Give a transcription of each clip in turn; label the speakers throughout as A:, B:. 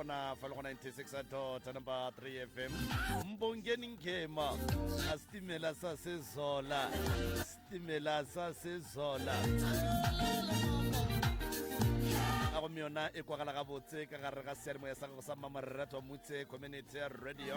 A: gona fa le go 96 dot number 3 fm mbongeni ngema a setimela sa sezola setimela sa sezola a gomme yona e kwagala gabotse ka gare ga seyalemoya sa gago sa mmamoreratwa mutse community radio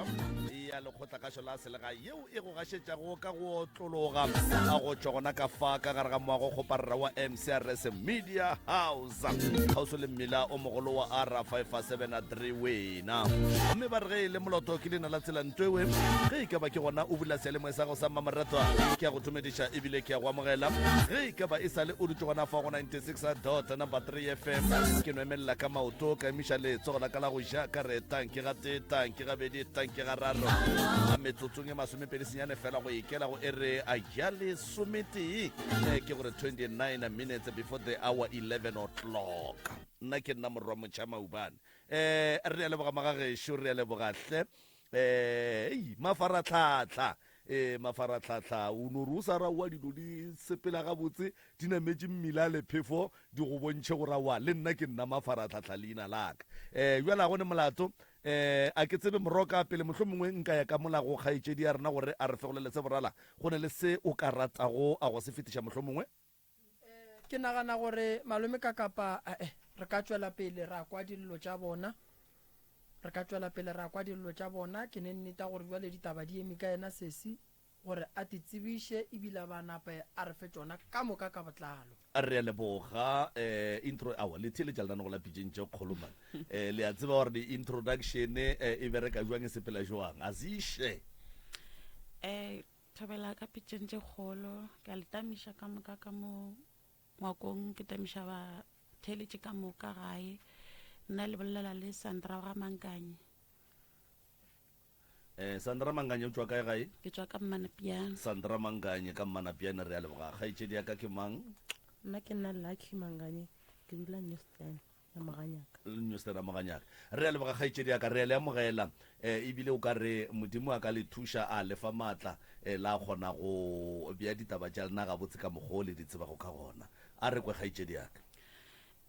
A: ya lekgotlakašo la selegae yeo e go gašetšago ka go otlologa a go tšwa gona ka fa ka gare ga moago kgoparara wa mcrs media house kgauswi le mmila o mogolo wa r 573 wena gomme ba re ge e le moloto ke leina la tsela ntwewe ge e ka ba ke gona o bula seyalemoya sa go sa mmamoratwa ke ya go thomediša ebile ke ya go amogela ge e ka ba e sa le o dutše gona fa go 96 dot number 3 fm ke no emelela ka maoto ka emiša letsogo la ka la go ja ka re tanke ga tee tanke gabedi tanke gararo a metsotsong e masomepedi senyane fela go ikela go ere a ya lesometee eh, ke gore 29 minutes before the hour 11 o'clock nna ke nna morwa motšha maubane um re a leboga magagešo re a leboga hle um mafaratlhatlha um mafaratlhatlha o no re o sa raowa dilo di sepela gabotse di nametše mmila le phefo di go bontšhe go raowa le nna ke nna mafaratlhatlha leina laka um jale a gone molato Eh, a ke tsebe moroka pele mohlomongwe nka ya ka mola go kgaetšedi ya rena gore a re fegolele se borala. Go ne le se o ka ratago a go se fetiša mohlomongwe?
B: Ke nagana gore malome ka kapa eh, re ka tšwela pele ra kwa dillo tša bona. Re ka tšwela pele ra kwa dillo tša bona. Ke ne nneta gore bjale ditaba di eme ka yena sesi. gore a te tsebiše ebile a ba nape a re fe tšona ka moka ka botlalo.
A: Re a leboga eh, intro awa le theeletša lenanego la pitšeng tše kgolo man eh, le a tseba gore di-introduction eh, e bereka jwang e sepela jwang a se
C: Eh, thobela ka pitšeng tše kgolo ke a le tamiša ka moka ka mo ngwakong ke tamiša ba theeletše ka moka gae nna le bolela le Sandra wa ga Mankanye
A: Eh, Sandra Manganye o tšwa kae gae?
C: Ke tšwa ka Mmanapiane.
A: Sandra Manganye ka Mmanapiane re a leboga. Kgaetšedi ya ka ke mang?
D: Nna ke nna Lucky Manganye, ke dula Newstan ya Moganyaka.
A: Newstan ya Moganyaka. Re a leboga kgaetšedi ya ka, re a le amogela. Eh, ebile o ka re Modimo a ka le thuša a le fa maatla eh, la kgona go bea ditaba tša lena gabotse ka mokgwa o le di tsebago ka gona. A re kwe kgaetšedi ya ka.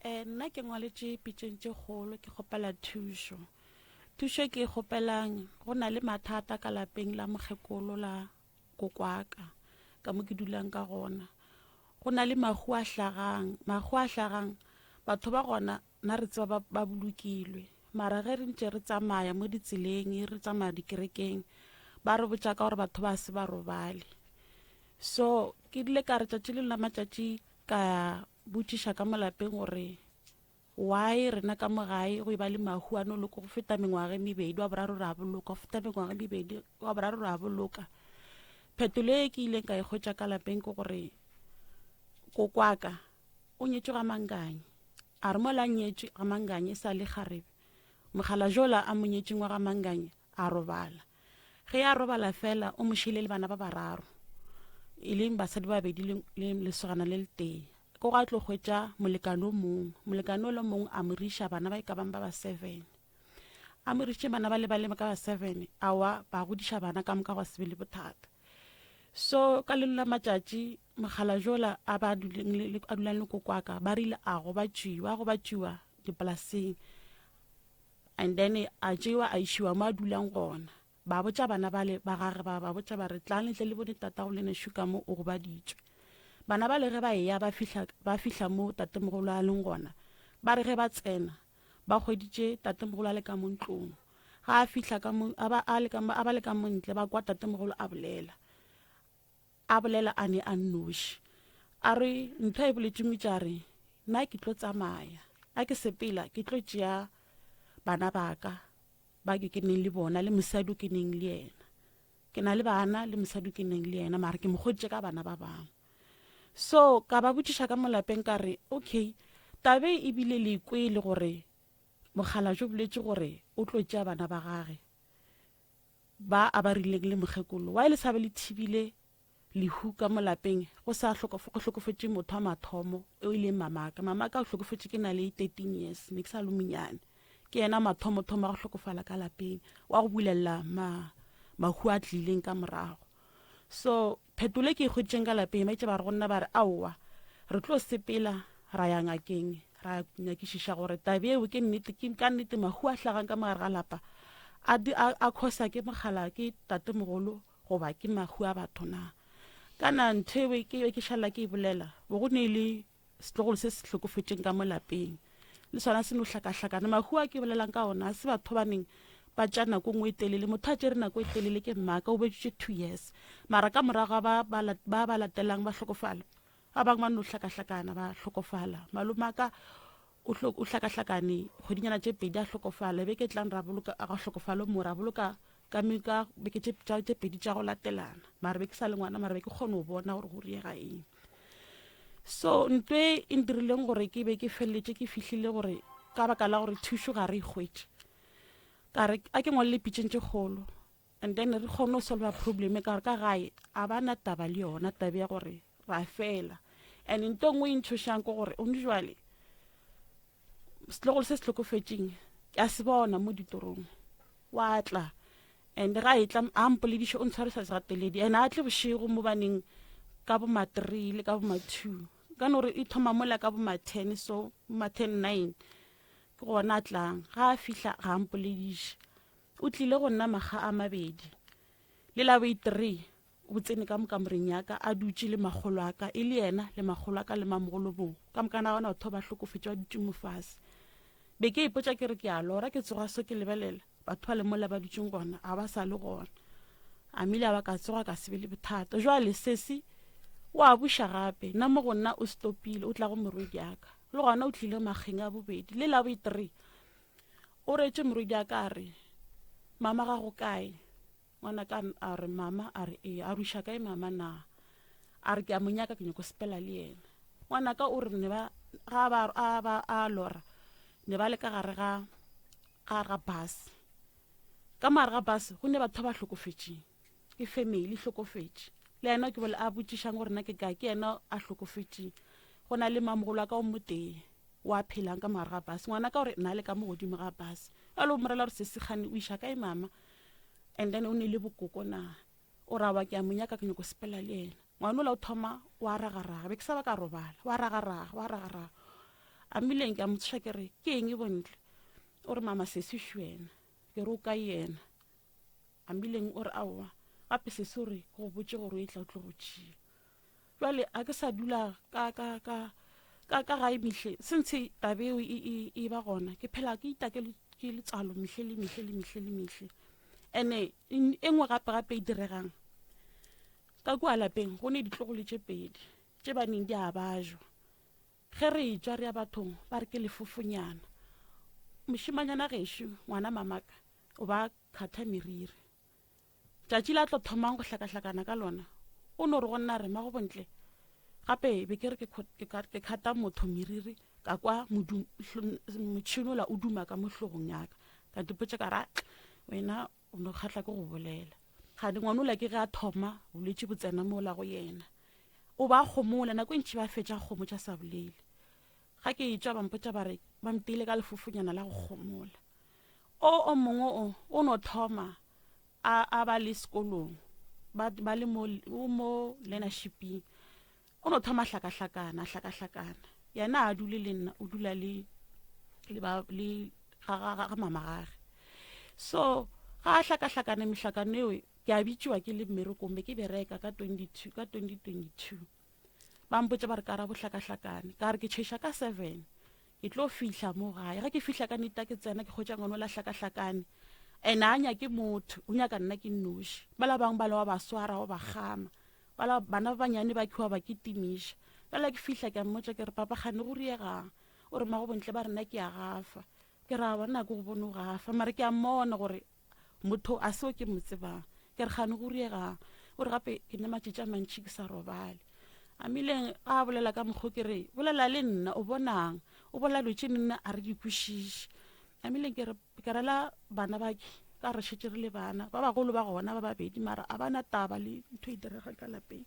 C: Eh, nna ke ngwaletše pitšeng tše kgolo ke kgopela thušo. Thušo e ke e kgopelang, go na le mathata ka lapeng la mokgekolo la kokwaka ka mo ke dulang ka gona. Go na le mahu a hlagang, mahu a hlagang batho ba gona nna re tseba ba, ba bolokilwe. Mara ge re ntše re tsamaya mo ditseleng, re tsamaya dikerekeng, ba re botša ka gore batho ba se ba robale. So ke ile ka re tšatši le la matšatši ka botšiša ka mo lapeng gore Why rena ka mo gae go e ba le mahu a no loko go feta mengwaga e mebedi wa boraro re a boloka go feta mengwaga e mebedi wa boraro re a boloka phetolo e ke ileng ka e hwetša ka lapeng ke gore kokwaka o nyetšwe ga manganye a re mola nyetšwe ga manganye e sa le kgarebe mogala jola a mo nyetšeng wa ga manganye a robala ge a robala fela o mo šile le bana ba bararo e leng basadi ba babedi le lesogana le letee Ko gwa tlo hwetša molekane o mongwe. Molekane o le mongwe a mo riša bana ba e ka bang ba ba seven. A mo rišitše bana ba le ba le ka ba seven, awa ba godiša bana ka moka gwa se be le bothata. So ka lelo la matšatši mogala jola a ba duleng a dulang le kokwaka ba rile a gobatšiwa, a gobatšiwa dipolaseng and then a tšewa a išiwa mo a dulang gona. Ba botša bana bale ba gage, ba ba botša ba re, Tlang le tle le bone tatago lena šo ka mo o gobaditšwe. Bana bale ge ba eya ba fihla, ba fihla mo tatemogolo a leng gona, ba re ge ba tsena, ba hweditše tatemogolo a le ka mo ntlong. Ga a fihla ka mo, a ba a le ka mo, a ba le ka mo ntle, ba kwa tatemogolo a bolela. A bolela a ne a nnoši. A re, Ntho a e boletšeng o itše a re, Nna ke tlo tsamaya. A ke sepela, ke tlo tšea bana ba ka ba ke ke neng le bona le mosadi o ke neng le yena. Ke na le bana le mosadi o ke neng le yena, mara ke mo hweditše ka bana ba bangwe. So ka ba botšiša ka mo lapeng ka re, okay, tabe e bile le kwele gore mokgalabje o boletše gore o tlo tšea bana ba gage ba a ba rileng le mokgekolo wa e le sa be le thibile lehu ka mo lapeng go sa go hlokofetše motho wa mathomo e ileng mamaka mamaka o hlokofetše ke na le 13 years ne ke sa le monyane ke yena mathomothomo a go hlokofala ka lapeng wa go bulelela ma mahu a tlileng ka morago so phetolo e ke e kgweditšeng ka lapeng ba itse ba re go nna ba re aowa re tlo sepela ra ya ngakeng. Ra nyakišiša gore tabe eo ke nnete, ke ka nnete mahu a hlagang ka mogare ga lapa a, a, a khosa ke mogala ke tatemogolo goba ke mahu a batho na. Kana ntho eo ke be ke šala ke e bolela, bo go ne le setlogolo se se hlokofetšeng ka mo lapeng le sona se no hlakahlakana. Mahu a ke bolelang ka ona a se batho ba neng ba tša nako nngwe e telele. Motho a tšere nako e telele ke mmaka, o beditše 2 years, mara ka morago ga ba ba ba ba latelang ba hlokofala, ba bangwe ba no hlakahlakana ba hlokofala. Malomaka o o hlakahlakane kgwedinyana tše pedi a hlokofala, beke tlang ra boloka a ga hlokofalo mo ra boloka ka me ka beke tše tša tše pedi tša go latelana. Mara be ke sa le ngwana, mara be ke kgone go bona gore go riega eng. So ntwe e ntirileng gore ke be ke feleletše ke fihlile gore ka baka la gore thušo ga re e hwetše, ka re a ke ngwalele pitšeng tše kgolo and then re kgone go solva problem, ka gore ka gae a ba na taba le yona tabe ya gore ra fela. And nto nngwe e ntšhošang ke gore one jwale setlogolo se se hlokofetšeng ke a se bona mo ditorong, wa tla and ga e tla a mpolediše, o ntshwarisa segateledi, and a tle bošego mo baneng ka bo ma 3 le ka bo ma 2, ka no re e thoma mola ka bo ma 10, so ma 10 9 ke gona a tlang. Ga a fihla ga a mpolediše. O tlile go nna makga a mabedi le la bo 3, o tsene ka mokamoreng ya ka a dutše le makgolo a ka, e le yena le makgolo a ka le mamogolo bong ka moka na gona batho ba hlokofetše ba dutše mo fase. Be ke ipotša ke re ke a lora, ke tsoga so ke lebelela batho ba le mola ba dutšeng gona a ba sa le gona. A mile a ba ka tsoga ka se be le bothata. Jwale sesi o a buša gape nna mo go nna o stopile, o tla go morwedi aka le gona o tlile makgeng a bobedi le la bo 3, o reetše morwedi aka a re, mama ga go kae? Ngwana ka a re, mama? A re, ee. A ruša kae mama na? A re, ke a mo nyaka, ke nyako sepela le yena. Ngwana ka o re ne ba ga ba a ba a lora ne ba le ka gare ga ga ga bus, ka mogare ga bus go ne batho ba hlokofetšeng, ke family hlokofetše, le yena ke bole a botšišang gore na ke kae, ke yena a hlokofetšeng. Go na le mamogolo a ka o motee wa phelang ka mogare ga bus. Ngwana ka gore na le ka mo godimo ga bus jalo o morela gore sesigane o iša kae mama, and then o ne le bokoko na? O ra wa ke a mo nyaka, ke nyako sepela le yena. Ngwana ola o thoma wa ragaraga, be ke sa ba ka robala, wa ragaraga, wa ragaraga. A mmileng ke a mo tsoša ke re, ke eng bontle? O re, mama sesi wena. Ke re, o kae yena? A mmileng o re, aowa gape sesi o re ke go botse gore o e tla o tlo go tšea. Jwale a ke sa dula ka ka ka ka ka gae mehle since tabe eo e, e, e ba gona, ke phela ke ita ke ke letswalo mehle le mehle le mehle le mehle. Ene e nngwe gape gape e diregang ka kua lapeng, go ne ditlogolo tše pedi tše ba neng di a bajwa, ge re etšwa re ya bathong ba re ke lefofonyana. Mošemanyana gešo ngwana mamaka o ba kgatha meriri, tšatši la tlo thomang go hlakahlakana ka lona o no re go nna re mago bontle gape be ke re ke khata motho meriri, ka kwa motšhini ola o duma ka mo hlogong yaka, ka dipotša ka ra wena o no kgatla ke go bolela gane ngwana ola ke ge a thoma bolwetši bo tsena mola go yena, o ba kgomola nako e ntši ba fetša kgomo tša sa bolele. Ga ke etšwa ba mpotša ba re ba mteile ka lefofonyana la go kgomola. O o mongwe o o no thoma a a ba le sekolong ba ba le mo o mo learnershiping, o no thoma hlakahlakana hlakahlakana, yena a dule le nna, o dula le le ba le ga ga ga mama gage. So ga a hlakahlakane mehlakano eo, ke a bitšiwa ke le mmerekong, be ke bereka ka 22 ka 2022, ba mpotša ba re ka ra bohlakahlakane, ka re ke tšheiša ka 7 ke tlo fihla mo gae. Ge ke fihla ka nita ke tsena ke kgotša ngwana la hlakahlakane, ene a nyake motho, o nyaka nna ke nnoši. Ba la bangwe ba le wa ba swara wa ba gama, ba la bana ba banyane ba khiwa ba kitimiša. Bjale ke fihla ke a mmotša ke re, papa gane go riegang? O re, mago bontle ba rena ke a gafa. Ke ra bona ke go bone o gafa, mare ke a mmona gore motho a seo ke mo tsebang. Ke re gane go riegang? O re gape ke ne matšatši a mantšhi ke sa robale. Amileng a bolela ka mokgo ke re, bolela le nna o bonang, o bolela dilo tše nna a re di kwešiše. Amileng ke re ke rela bana ba ke ka re šetše re le bana ba bagolo ba gona ba babedi, mara a bana taba le ntho e direga ka lapeng.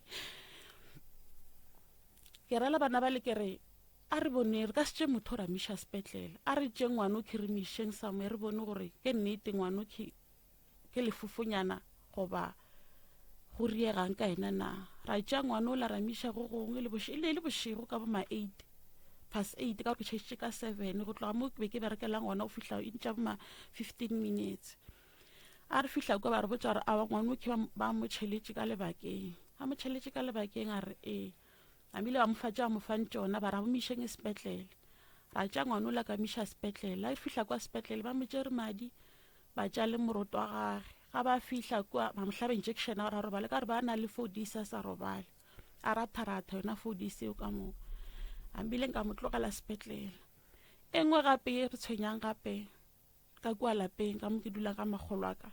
C: Ke rela bana ba le ke re, a re bone re ka se tše motho ra miša sepetlele, a re tše ngwano ke re mišeng somewhere re bone gore ke nnete ngwano ke ke lefofonyana goba go riegang ka ena na. Ra tša ngwana o la ra miša go gongwe le bošego, e le bošego ka bo ma 8. past 8 ka gore ke tšhaisitše ka 7 go tloga mo ke be ke berekelang gona go fihla e ntša ma 15 minutes. A re fihla kua ba re botša gore awa ngwana o ke ba mo tšheletše ka lebakeng. Ba mo tšheletše ka lebakeng a re ee. Namile ba mo fa tše ba mo fang tšona ba re a mo išeng sepetlele. Ra tša ngwana ola ka mo iša sepetlele. A fihla kwa sepetlele ba mo tšere madi ba tša le moroto wa gage. Ga ba fihla kua ba mo hlaba injection ya gore a robale ka gore ba na le four days a sa robale. A ratharatha yona four days eo ka moka. Ambile nka mo tlogela sepetlele. E nngwe gape ye re tshwenyang gape ka kua lapeng ka mo ke dulang ka makgolo a ka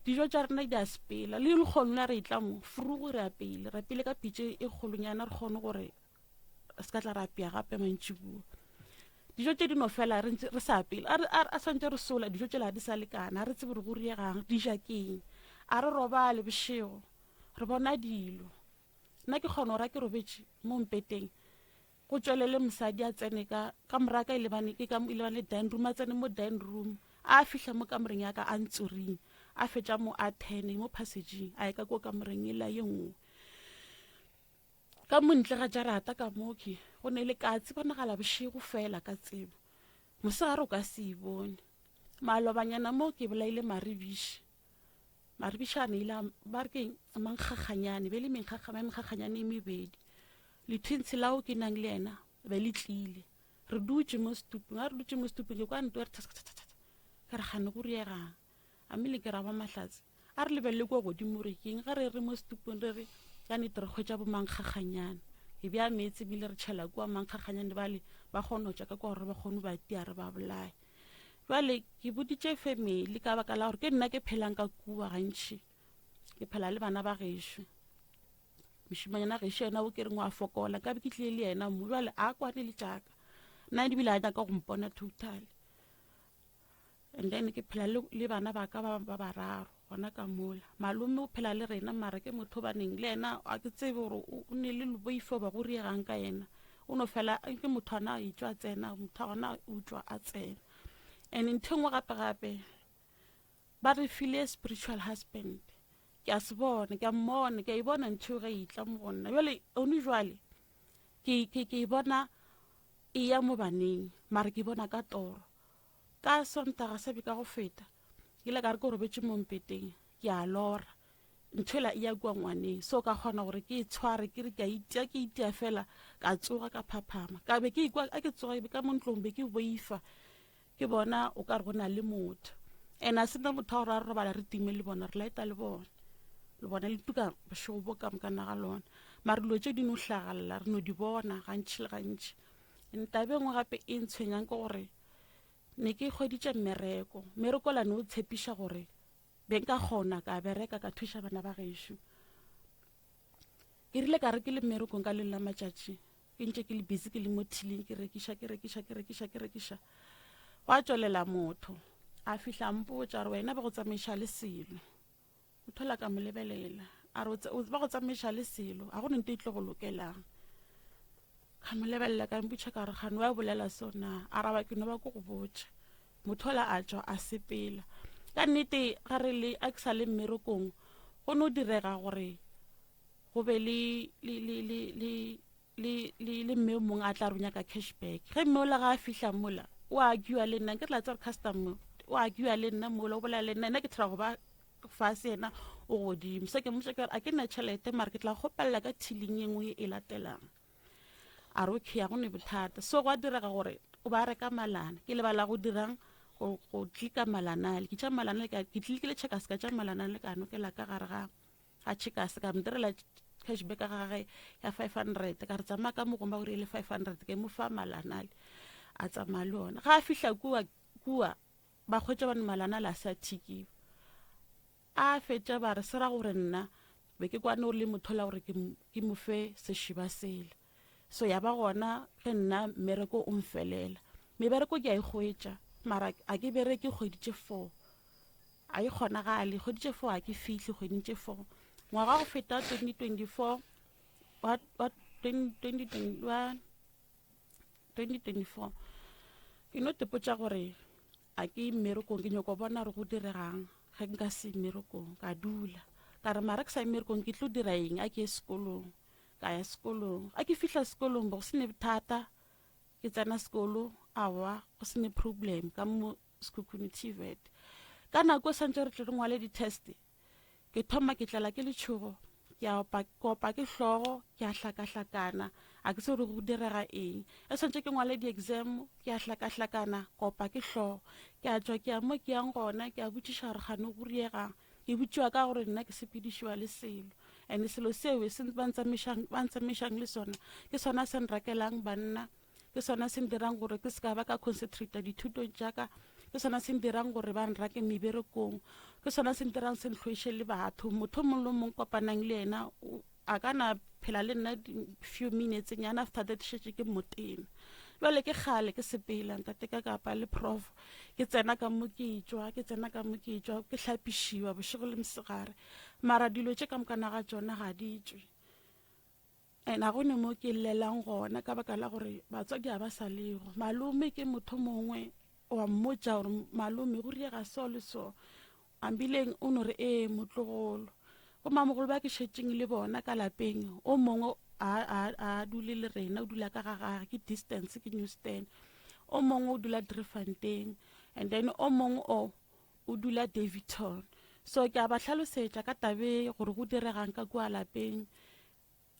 C: dijo tša rena di a sepela le lekgono la re etla mo frugu re apeile re apeile ka pitše e kgolonyana re kgone gore se ka tla re apea gape mantšibua dijo tše di no fela re ntse re sa apele a a swantse re sola dijo tšela di sa lekana a re tsebe re go riegang di ja keng a re robale bošego re bona dilo nna ke kgona gore a ke robetše mo mpeteng Go tšwelele mosadi a tsene ka kamora ya ka e lebane ke ka e lebane dining room a tsene mo dining room a fihla mo kamoreng ya ka a ntsoring a fetša mo a thene mo passageng a ye ka ko kamoreng e la ye nngwe ka mo ntle ga jarata ka mo ke go ne le katse bonagala bošego fela ka tsebo mosegare o ka se e bone malobanyana mo ke bolaile maribiši Maribišane ile ba re ke mankgakganyane be le menkgakganyane e mebedi lethwintshe lao ke nang le yena be le tlile re dutše mo setupung a re dutše mo setupung ke kwa nto re thathathathatha ka re gane go riegang a mme le ke ra ba mahlatse a re lebelele kwa godimo re keng ga re re mo setupung re re ka nete re kgwetša bomankgakganyane e bja meetse ebile re tšhela kua mankgakganyane bale ba kgone go tša ka kwa gore ba kgone ba tia re ba bolaye Bjale ke boditše family ka baka la gore ke nna ke phelang ka kua gantši ke phela le bana ba gešo mošimanyana gešo yena o ke reng wa fokola ka be ke tlile le yena mo bjale a kwane le tšaka nna ebile a nyaka go mpona totally and then ke phela le bana ba ka ba ba bararo gona ka mola malome o phela le rena mara ke motho baneng le yena a ke tsebe gore o ne le boifo ba go riegang ka yena o no fela ke motho ana a itšwa tsena motho gona o utswa a tsena and ntho e nngwe gape gape ba re file spiritual husband ke a se bona ke a mmona ke a e bona ntho ge e tla mo go nna jale one jwale ke ke ke e bona e ya mo baneng mara ke bona ka toro ka sontaga sa beka go feta ke ile ka re ke robetše mo mpeteng ke a lora ntho ela e ya kua ngwaneng so ka kgona gore ke e tshware ke re ke a itia ke itia fela ka tsoga ka phaphama ka be ke ikwa a ke tsoga be ka mo ntlong be ke boifa ke bona o ka re go na le motho and a sena motho wa gore a re robala re time le bona re laeta le bona le bona le tuka bošego bo ka moka naga lona mare dilo tše di no hlagalela re no di bona gantši le gantši ntabe nngwe gape e ntshwenyang ke gore ne ke kgweditše mmereko mmereko la ne o tshepiša gore be nka kgona ka bereka ka thuša bana ba gešo ke rile ka re ke le mmerekong ka leng la matšatši ke ntše ke le busy ke le mo thiling ke rekiša ke rekiša ke rekiša ke rekiša gwa tšwelela motho a fihla mpotša gore wena ba go tsamaiša le selo motho la ka mo lebelela a re ba go tsamaiša le selo a go ne nto e tlo go lokelang ka mo lebelela ka mpotša ka re gane wa bolela sona a raba ke no ba ko go botša Motho ola a tšwa a sepela. Ka nnete ga re le a ke sa le mmerekong go no direga gore go be le le le le le le le le mme o mongwe a tla re o nyaka cash back. Ge mme ola ga a fihla mola o argue le nna ke re la tseba customer o argue le nna mola o bolela le nna nna ke thera go ba fase yena o godimo. So ke mmotša ke re a ke nna tšhelete mara ke tla kgopelela ka tilling e nngwe e latelang. A re okay ga go ne bothata so gwa direga gore o ba reka malana ke lebala go dirang go go tlika malana ale ke tša malana le ke tlikile checkers ka tša malana le ka nokela ka gare ga ga checkers ka mo direla cashback ga gage ya 500 ka re tsamaya ka mogomba gore e le 500 ke mo fa malana ale a tsamaya le ona ga a fihla kua kua ba kgwetša bane malana le a se a thikiwa A fetša ba re se ra gore nna be ke kwane le motho la gore ke mo fe sešeba sela. So ya ba gona ge nna mmereko o mfelela. Mebereko ke a e hwetša mara a ke bereke kgwedi tše four. A e kgonagale kgwedi tše four a ke fihle kgweding tše four. Ngwaga go feta 2024 wa wa 2020 wa 2024 ke no tepotša gore A ke ye mmerekong, ke nyoko bona gore go diregang ge nka se mmerekong. Ka dula ka re mara ke sa ye mmerekong ke tlo dira eng, a ke ye sekolong. Ka ya sekolong, a ke fihla sekolong bo go se ne bothata. Ke tsena sekolo, aowa, go se ne problem ka mo Sekhukhune TVET. Ka nako e swantše re tle re ngwale di-test, ke thoma ke tlela ke letšhogo, ke a opa, ke opa ke hlogo, ke a hlakahlakana, a ke tsebe gore go direga eng. E swantše ke ngwale di-exam, ke a hlakahlakana, ke opa ke hlogo. Ke a tšwa ke ya mo ke yang gona, ke a botšiša gore kgane go riegang. Ke botšiwa ka gore nna ke sepedišiwa le selo. And selo seo se ba ntsamaišang, ba ntsamaišang le sona, ke sona se nrakelang banna, ke sona se ndirang gore ke se ka ba ka concentrata dithutong tša ka, ke sona se ndirang gore ba nrake meberekong, ke sona se ndirang se ntlhoiše le batho. Motho o mongwe le o mongwe kopanang le yena a ka na phela le nna few minutes nyana, after that šetše ke mmotena. Jwale ke kgale ke sepela ntate ka kapa le prof, ke tsena ka mo ke tšwa, ke tsena ka mo ke tšwa, ke hlapišiwa bošego le mosegare, mara dilo tše ka mokana ga tšona ga di tšwe. And ga go ne mo ke llelang gona ka baka la gore batswadi ga ba sa lego. Malome ke motho mongwe wa mmotša gore malome go riega so le so, ambileng o no re ee motlogolo. Bo mamogolo ba ke šetšeng le bona ka lapeng, o mongwe a dule le rena, o dula ka ga gage, ke distance, ke New Stand. O mongwe o dula Driefontein, and then o mongwe o o dula Daveyton. So ke a ba hlalosetša ka tabe gore go diregang ka kua lapeng.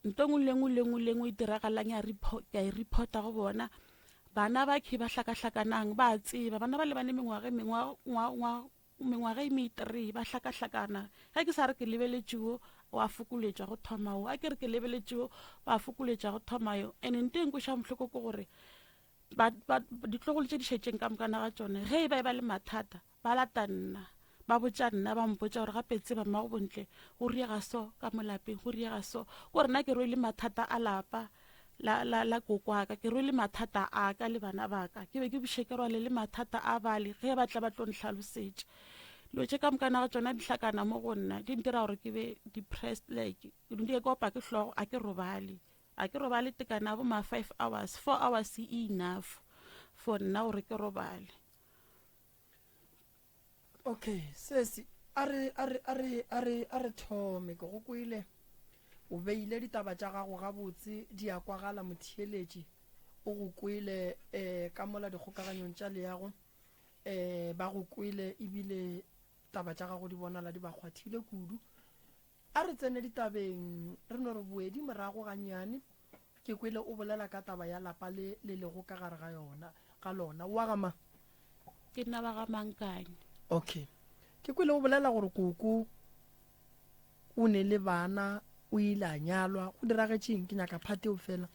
C: Nto nngwe le nngwe le nngwe le nngwe e diragalang ya ke a e reporta go bona. Bana ba khe ba hlakahlakanang ba a tseba, bana ba lebane mengwaga e mengwa, ngwa, ngwa, mengwaga e me-three ba hlakahlakana. Ge ke sa re ke lebeletše wo, wa fokoletša go thoma wo, a ke re ke lebeletše wo, wa fokoletša go thoma yo. And nto e nkweša bohloko ke gore ba, ba, ditlogolo tše di šetšeng ka mokana ga tšone, ge e ba e ba le mathata, ba lata nna, ba botša nna, ba mpotša gore gape tseba mmago Bontle, go riega so ka mo lapeng, go riega so. Ko re nna ke rwele mathata a lapa la, la, la kokwaka, ke rwele mathata a ka le bana ba ka, ke be ke buše ke rwale le mathata a bale ge ba tla ba tlo nhlalosetša. Dilo tše ka mokana ga tšona di hlakana mo go nna, di ntira gore ke be depressed, like ke opa ke hlogo, a ke robale. A ke robale tekana ya bo ma 5 hours, 4 hours e enough for nna gore ke robale.
B: Okay, sesi, a re a re a re a re a re thome ke go kwele o beile ditaba tša gago gabotse di a kwagala motheeletši o go kwele eh ka mola dikgokaganyong tša leago eh ba go kwele ebile taba tša gago di bonala di ba kgwathile kudu. A re tsene ditabeng, re no re boedi morago gannyane. Ke kwele o bolela ka taba ya lapa le le lego ka gare ga yona, ga lona. O wa ga mang?
C: Ke nna wa ga Mankane.
B: Okay. Ke kwele o bolela gore koko o ne le bana, o ile a nyalwa. Go diragetše eng? Ke nyaka part eo fela.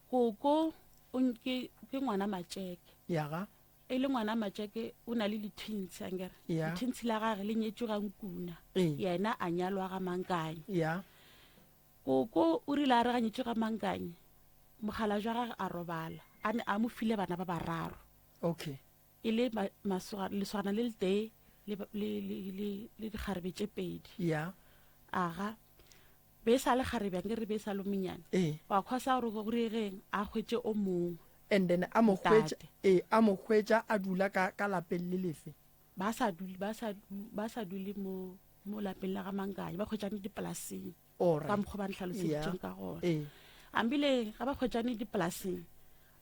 C: Koko o ke, ke ngwana Matšeke.
B: Ya ga.
C: E le ngwana Matšeke o na le lithwintshi ankere.
B: Yeah.
C: Lithwintshi la gage le nyetšwe ga Nkuna.
B: Ee.
C: Yena a nyalwa ga Mankanye.
B: Ya.
C: Koko o rile a re ga nyetšwe ga Mankanye, mokgalabje wa gage a robala. A ne a mo file bana ba bararo.
B: Okay.
C: E le ma, masoga, lesogana le letee le, le, le, le, le dikgarebe tše pedi.
B: Ya.
C: Aga. Be e sa le kgarebe ankere be e sa le monnyane.
B: Ee.
C: Wa khosa gore go diregeng a hwetše o mongwe.
B: And then a mo hwetša,
C: Ntate.
B: ee, a mo hwetša a dula ka, ka lapeng le lefe?
C: Ba sa dule, ba sa, ba sa dule mo, mo lapeng la ga Mankanya, ba hwetšane dipolaseng.
B: Alright.
C: Ka mokgwa ba nhlaloseditšeng
B: Yeah.
C: ka gona.
B: Ee.
C: Ambile ga ba hwetšane dipolaseng,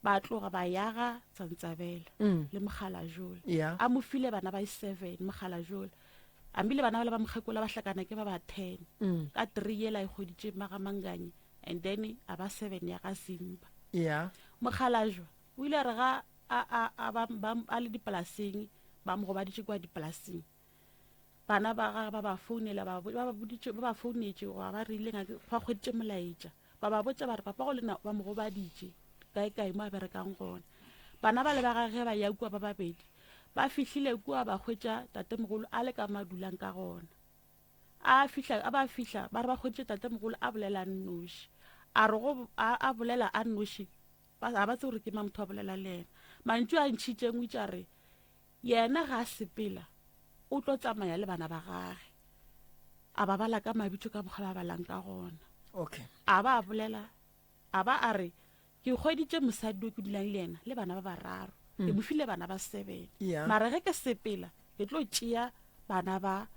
C: ba tloga ba yaga Tsantsabela
B: Mm.
C: le Mokgalajola.
B: Yeah.
C: A mo file bana ba 7 Mokgalajola. Ambile bana bale ba mokgekola ba hlakana ke ba ba 10.
B: Mm.
C: Ka 3 yela e hweditše Maga Mankanya. And then a ba 7 ya ga Simba.
B: Yeah.
C: Mokgalajwa o ile a re ga a, a, a, ba, ba, a le dipolaseng, ba mo gobaditše kua dipolaseng. Bana ba gagwe ba ba founela, ba, ba ba boditše, ba ba founetše goba ba rile ngake, ba hweditše molaetša. Ba ba botša ba re papa go lena ba mo gobaditše kae kae mo a berekang gona. Bana bale ba gagwe ge ba ya kua ba babedi, ba fihlile kua ba hwetša tatemogolo a le ka mo a dulang ka gona. A fihla, a ba fihla, ba re ba hweditše tatemogolo a bolela a nnoši. A re go, a, a bolela a nnoši, ba, ga ba tsebe gore ke mang motho a bolela le yena. Mantšu a ntšhitšeng o itše a re, yena ga a sepela, o tlo tsamaya le bana ba gage. A ba bala ka mabitso ka mokgwa ba balang ka gona.
B: Okay.
C: A ba a bolela, a ba a re, ke hweditše mosadi yo ke dulang le yena le bana ba bararo. Ke mo file bana ba 7.
B: Yeah.
C: Mara ge ke sepela, ke tlo tšea bana ba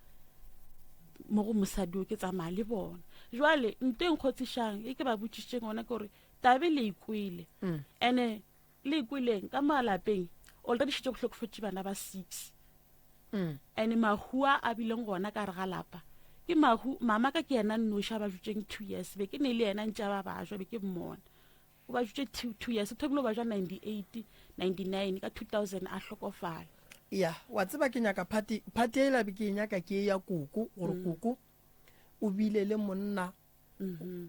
C: mo go mosadi yo ke tsamaya le bona. Jwale nto e nkgotsišang e ke ba botšišitšeng yona ke gore tabe le ikwele. Ene Le kweleng ka malapeng already šetše go hlokofetše bana ba 6.
B: Mm.
C: And mahu a a bileng gona ka re ga lapa ke mahu mama ka ke yena nnoši a ba jutšeng 2 years be ke ne le yena ntše ba bajwa be ke mmona o ba jutše 2 years o thomile o bajwa 98 99 ka 2000 a hlokofala.
B: Ya wa tseba ke nyaka party party e la be ke e nyaka ke e ya koko gore koko o bile le monna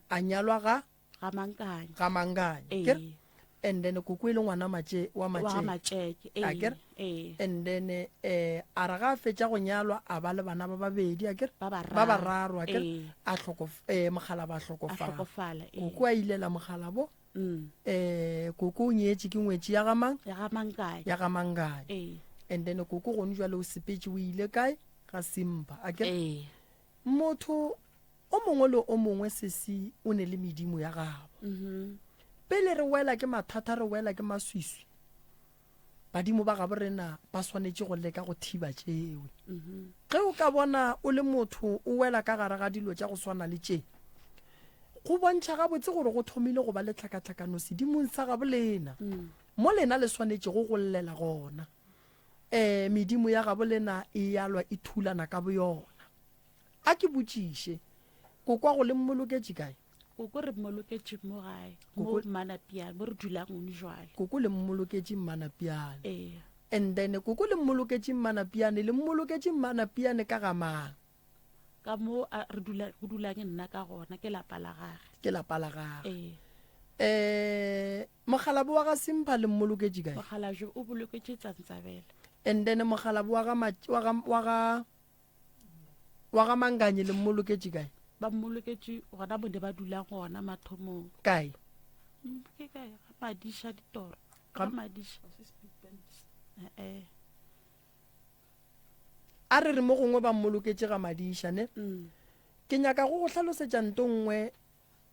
B: a nyalwa ga
C: Ga Mankanya.
B: Ga Mankanya.
C: Ee.
B: Ke re? And then koko e le ngwana matše wa
C: Wa
B: matšeke.
C: Matšeke. Ee.
B: A ke re?
C: Ee.
B: And then eh a re ga a fetša go nyalwa a ba le bana ba babedi a ke re?
C: Ba bararo.
B: Ba bararo a ke re?
C: Ee.
B: A hloko eh mokgalabo a
C: A
B: hlokofala.
C: hlokofala. Ee.
B: Koko a ilela mokgalabo.
C: Mm.
B: Eh koko o nyetše ke ngwetši ya ga mang?
C: Ya ga Mankanya.
B: Ya ga Mankanya.
C: Ee.
B: And then koko gone jwale o sepetše o ile kae? Ga Simba. A ke re?
C: Ee.
B: Motho o mongwe le o mongwe sesi o ne le medimo ya gabo. Pele re wela ke mathata re wela ke maswiswi, badimo ba gabo rena ba swanetše go leka go thiba tšewe. Ge o ka bona o le motho o wela ka gare ga dilo tša go swana le tše, go bontšha gabotse gore go thomile go ba le tlhakatlhakano sedimong sa gabo lena, mo lena le swanetšego go llela gona. Ee, medimo ya gabo lena e ya lwa e thulana ka boyona. A ke botšiše, kokwago le mmoloketše kae?
C: Koko re mmoloketše mo gae, mo Mmanapiane, mo re dulang gone jwale.
B: Koko le mmoloketše Mmanapiane.
C: Ee.
B: And then koko le mmoloketše Mmanapiane, le mmoloketše Mmanapiane ka ga mang?
C: Ka mo a re dula, go dulang nna ka gona, ke lapa la gage.
B: Ke lapa la gage.
C: Ee.
B: Eh, mokgalabo wa ga Simpha le mmoloketše kae?
C: Mokgalabje o boloketše Tsantsabela.
B: And then mokgalabo wa ga wa ga wa ga wa ga Manganye le mmoloketše kae?
C: Ba mmoloketše gona mo ne ba dulang gona mathomong.
B: Kae?
C: Ke kae? Ga Madiša ditoro. Ga Madiša. Eh.
B: A re re mo gongwe ba mmoloketše ga Madiša ne?
C: Mm.
B: Ke nyaka go go hlalosetša nto nngwe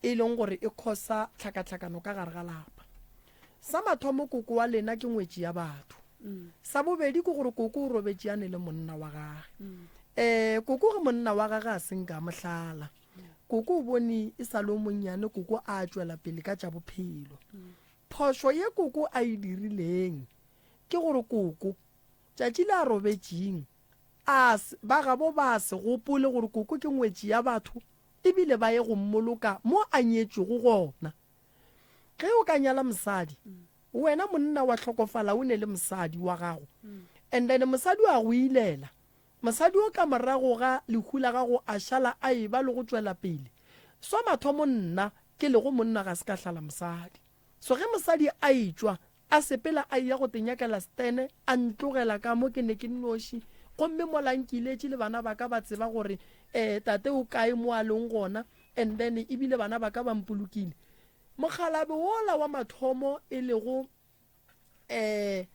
B: e leng gore e khosa tlhakatlhakano ka gare ga lapa. Sa mathomo koko wa lena ke ngwetši ya batho. Sa bobedi ke gore koko o robetše a ne le monna wa gage. Um koko ge monna wa gage a se nka a mo hlala. Koko o bone e sa le o monnyane koko a tšwela pele ka tša bophelo. Phošo ye koko a e dirileng ke gore koko tšatši le a robetšeng a ba gabo ba se gopole gore koko ke ngwetši ya batho e bile ba ye go mmoloka mo a nyetšwego gona. Ge o ka nyala mosadi, wena monna wa hlokofala o ne le mosadi wa gago, and then mosadi wa go ilela, mosadi o ka morago ga lehu la gago a šala a eba le go tšwela pele. Swa mathomo nna ke lego monna ga se ka hlala mosadi. So ge mosadi a etšwa A sepela a eya go tenyakela Stene, a ntlogela ka mo ke ne ke nnoši. Gomme mola nkiletše le bana ba ka ba tseba gore eh tate o kae mo a leng gona, and then ebile bana ba ka ba mpolokile. Mokgalabe wola wa mathomo e lego eh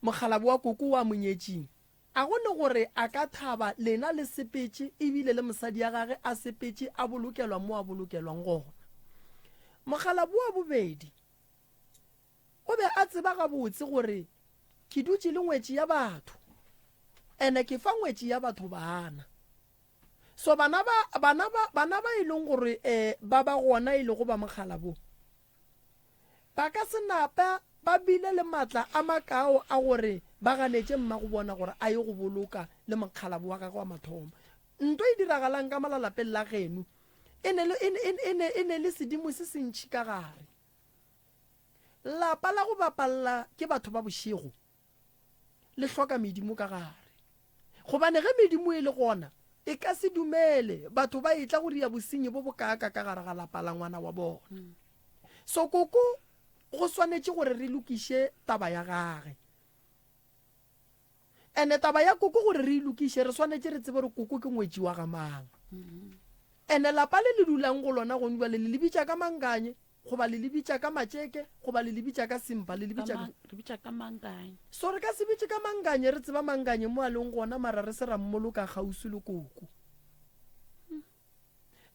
B: mokgalabe wa koko wa monyetšing, a go ne gore a ka thaba lena le sepetše ebile le mosadi ya gage a sepetše a bolokelwa mo a bolokelwang gona. Mokgalabe wa bobedi O be a tseba gabotse gore ke dutše le ngwetši ya batho, ene ke fa ngwetši ya batho bana. So bana ba, bana ba, bana ba e leng gore eh, ba ba gona e lego ba mokgala bo, ba ka se nape ba bile le matla a makao a gore ba ganetše mmago bona gore a ye go boloka le mokgalabo wa gagwe wa mathomo. Nto e diragalang ka mola lapeng la geno e ne le, e, e, e ne, e ne le sedimo se sentši ka gare. Lapa la go bapalla ke batho ba bošego le hloka medimo ka gare. Gobane ge medimo e le gona, e ka se dumele batho ba etla go ria bosenyi bo bokaaka ka gare ga lapa la ngwana wa bona. So koko go swanetše gore re lokiše taba ya gage. Ene taba ya koko gore re e lokiše re swanetše re tsebe gore koko ke ngwetši wa ga mang. Ene lapa le le dulang go lona gone bjale le le bitša ka Mankanye goba le le bitša ka Matšeke goba le le bitša ka Simpa le le bitša ka.
C: Re bitša ka Mankanye.
B: So re ka se bitše ka Mankanye re tseba Mankanye mo a leng gona mara re se ra mmoloka kgauswi le koko.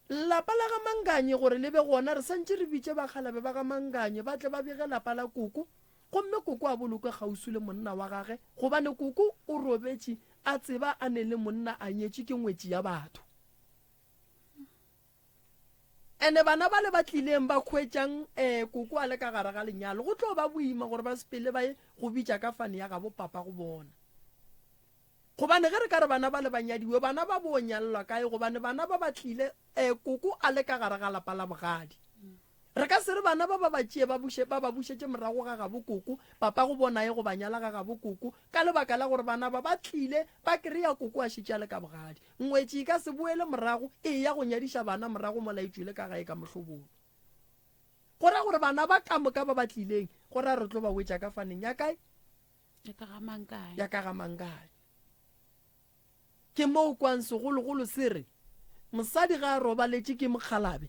B: Lapa la ga Mankanye gore le be gona re santše re bitše bakgalabe ba ga Mankanye ba tle ba bege lapa la koko Gomme koko a bolokwe kgauswi le monna wa gage, gobane koko o robetše a tseba a ne le monna a nyetšwe ke ngwetši ya batho. Ene bana bale ba tlileng ba hwetšang um koko a le ka gare ga lenyalo, go tlo ba boima gore ba sepele ba ye go bitša ka fane ya gabo papa go bona. Gobane ge re ka re bana bale ba nyadiwe, bana ba bo nyalelwa kae? Gobane bana ba ba tlile um koko a le ka gare ga lapa la bogadi. Re ka se re bana ba ba ba tšee ba buše, ba ba bušetše morago ga gabo koko, papa go bona ye go ba nyala ga gabo koko, ka lebaka la gore bana ba ba tlile ba kry-a koko a šetše a le ka bogadi. Ngwetši e ka se boele morago e eya go nyadiša bana morago mola e tšwele ka gae ka mohlobolo. Go ra gore bana ba ka moka ba ba tlileng, go ra re tlo ba wetša ka faneng ya kae?
C: Ya ka ga Mankae.
B: Ya ka ga Mankae. Ke mo o kwang segologolo se re, Mosadi ga a robaletše ke mokgalabe,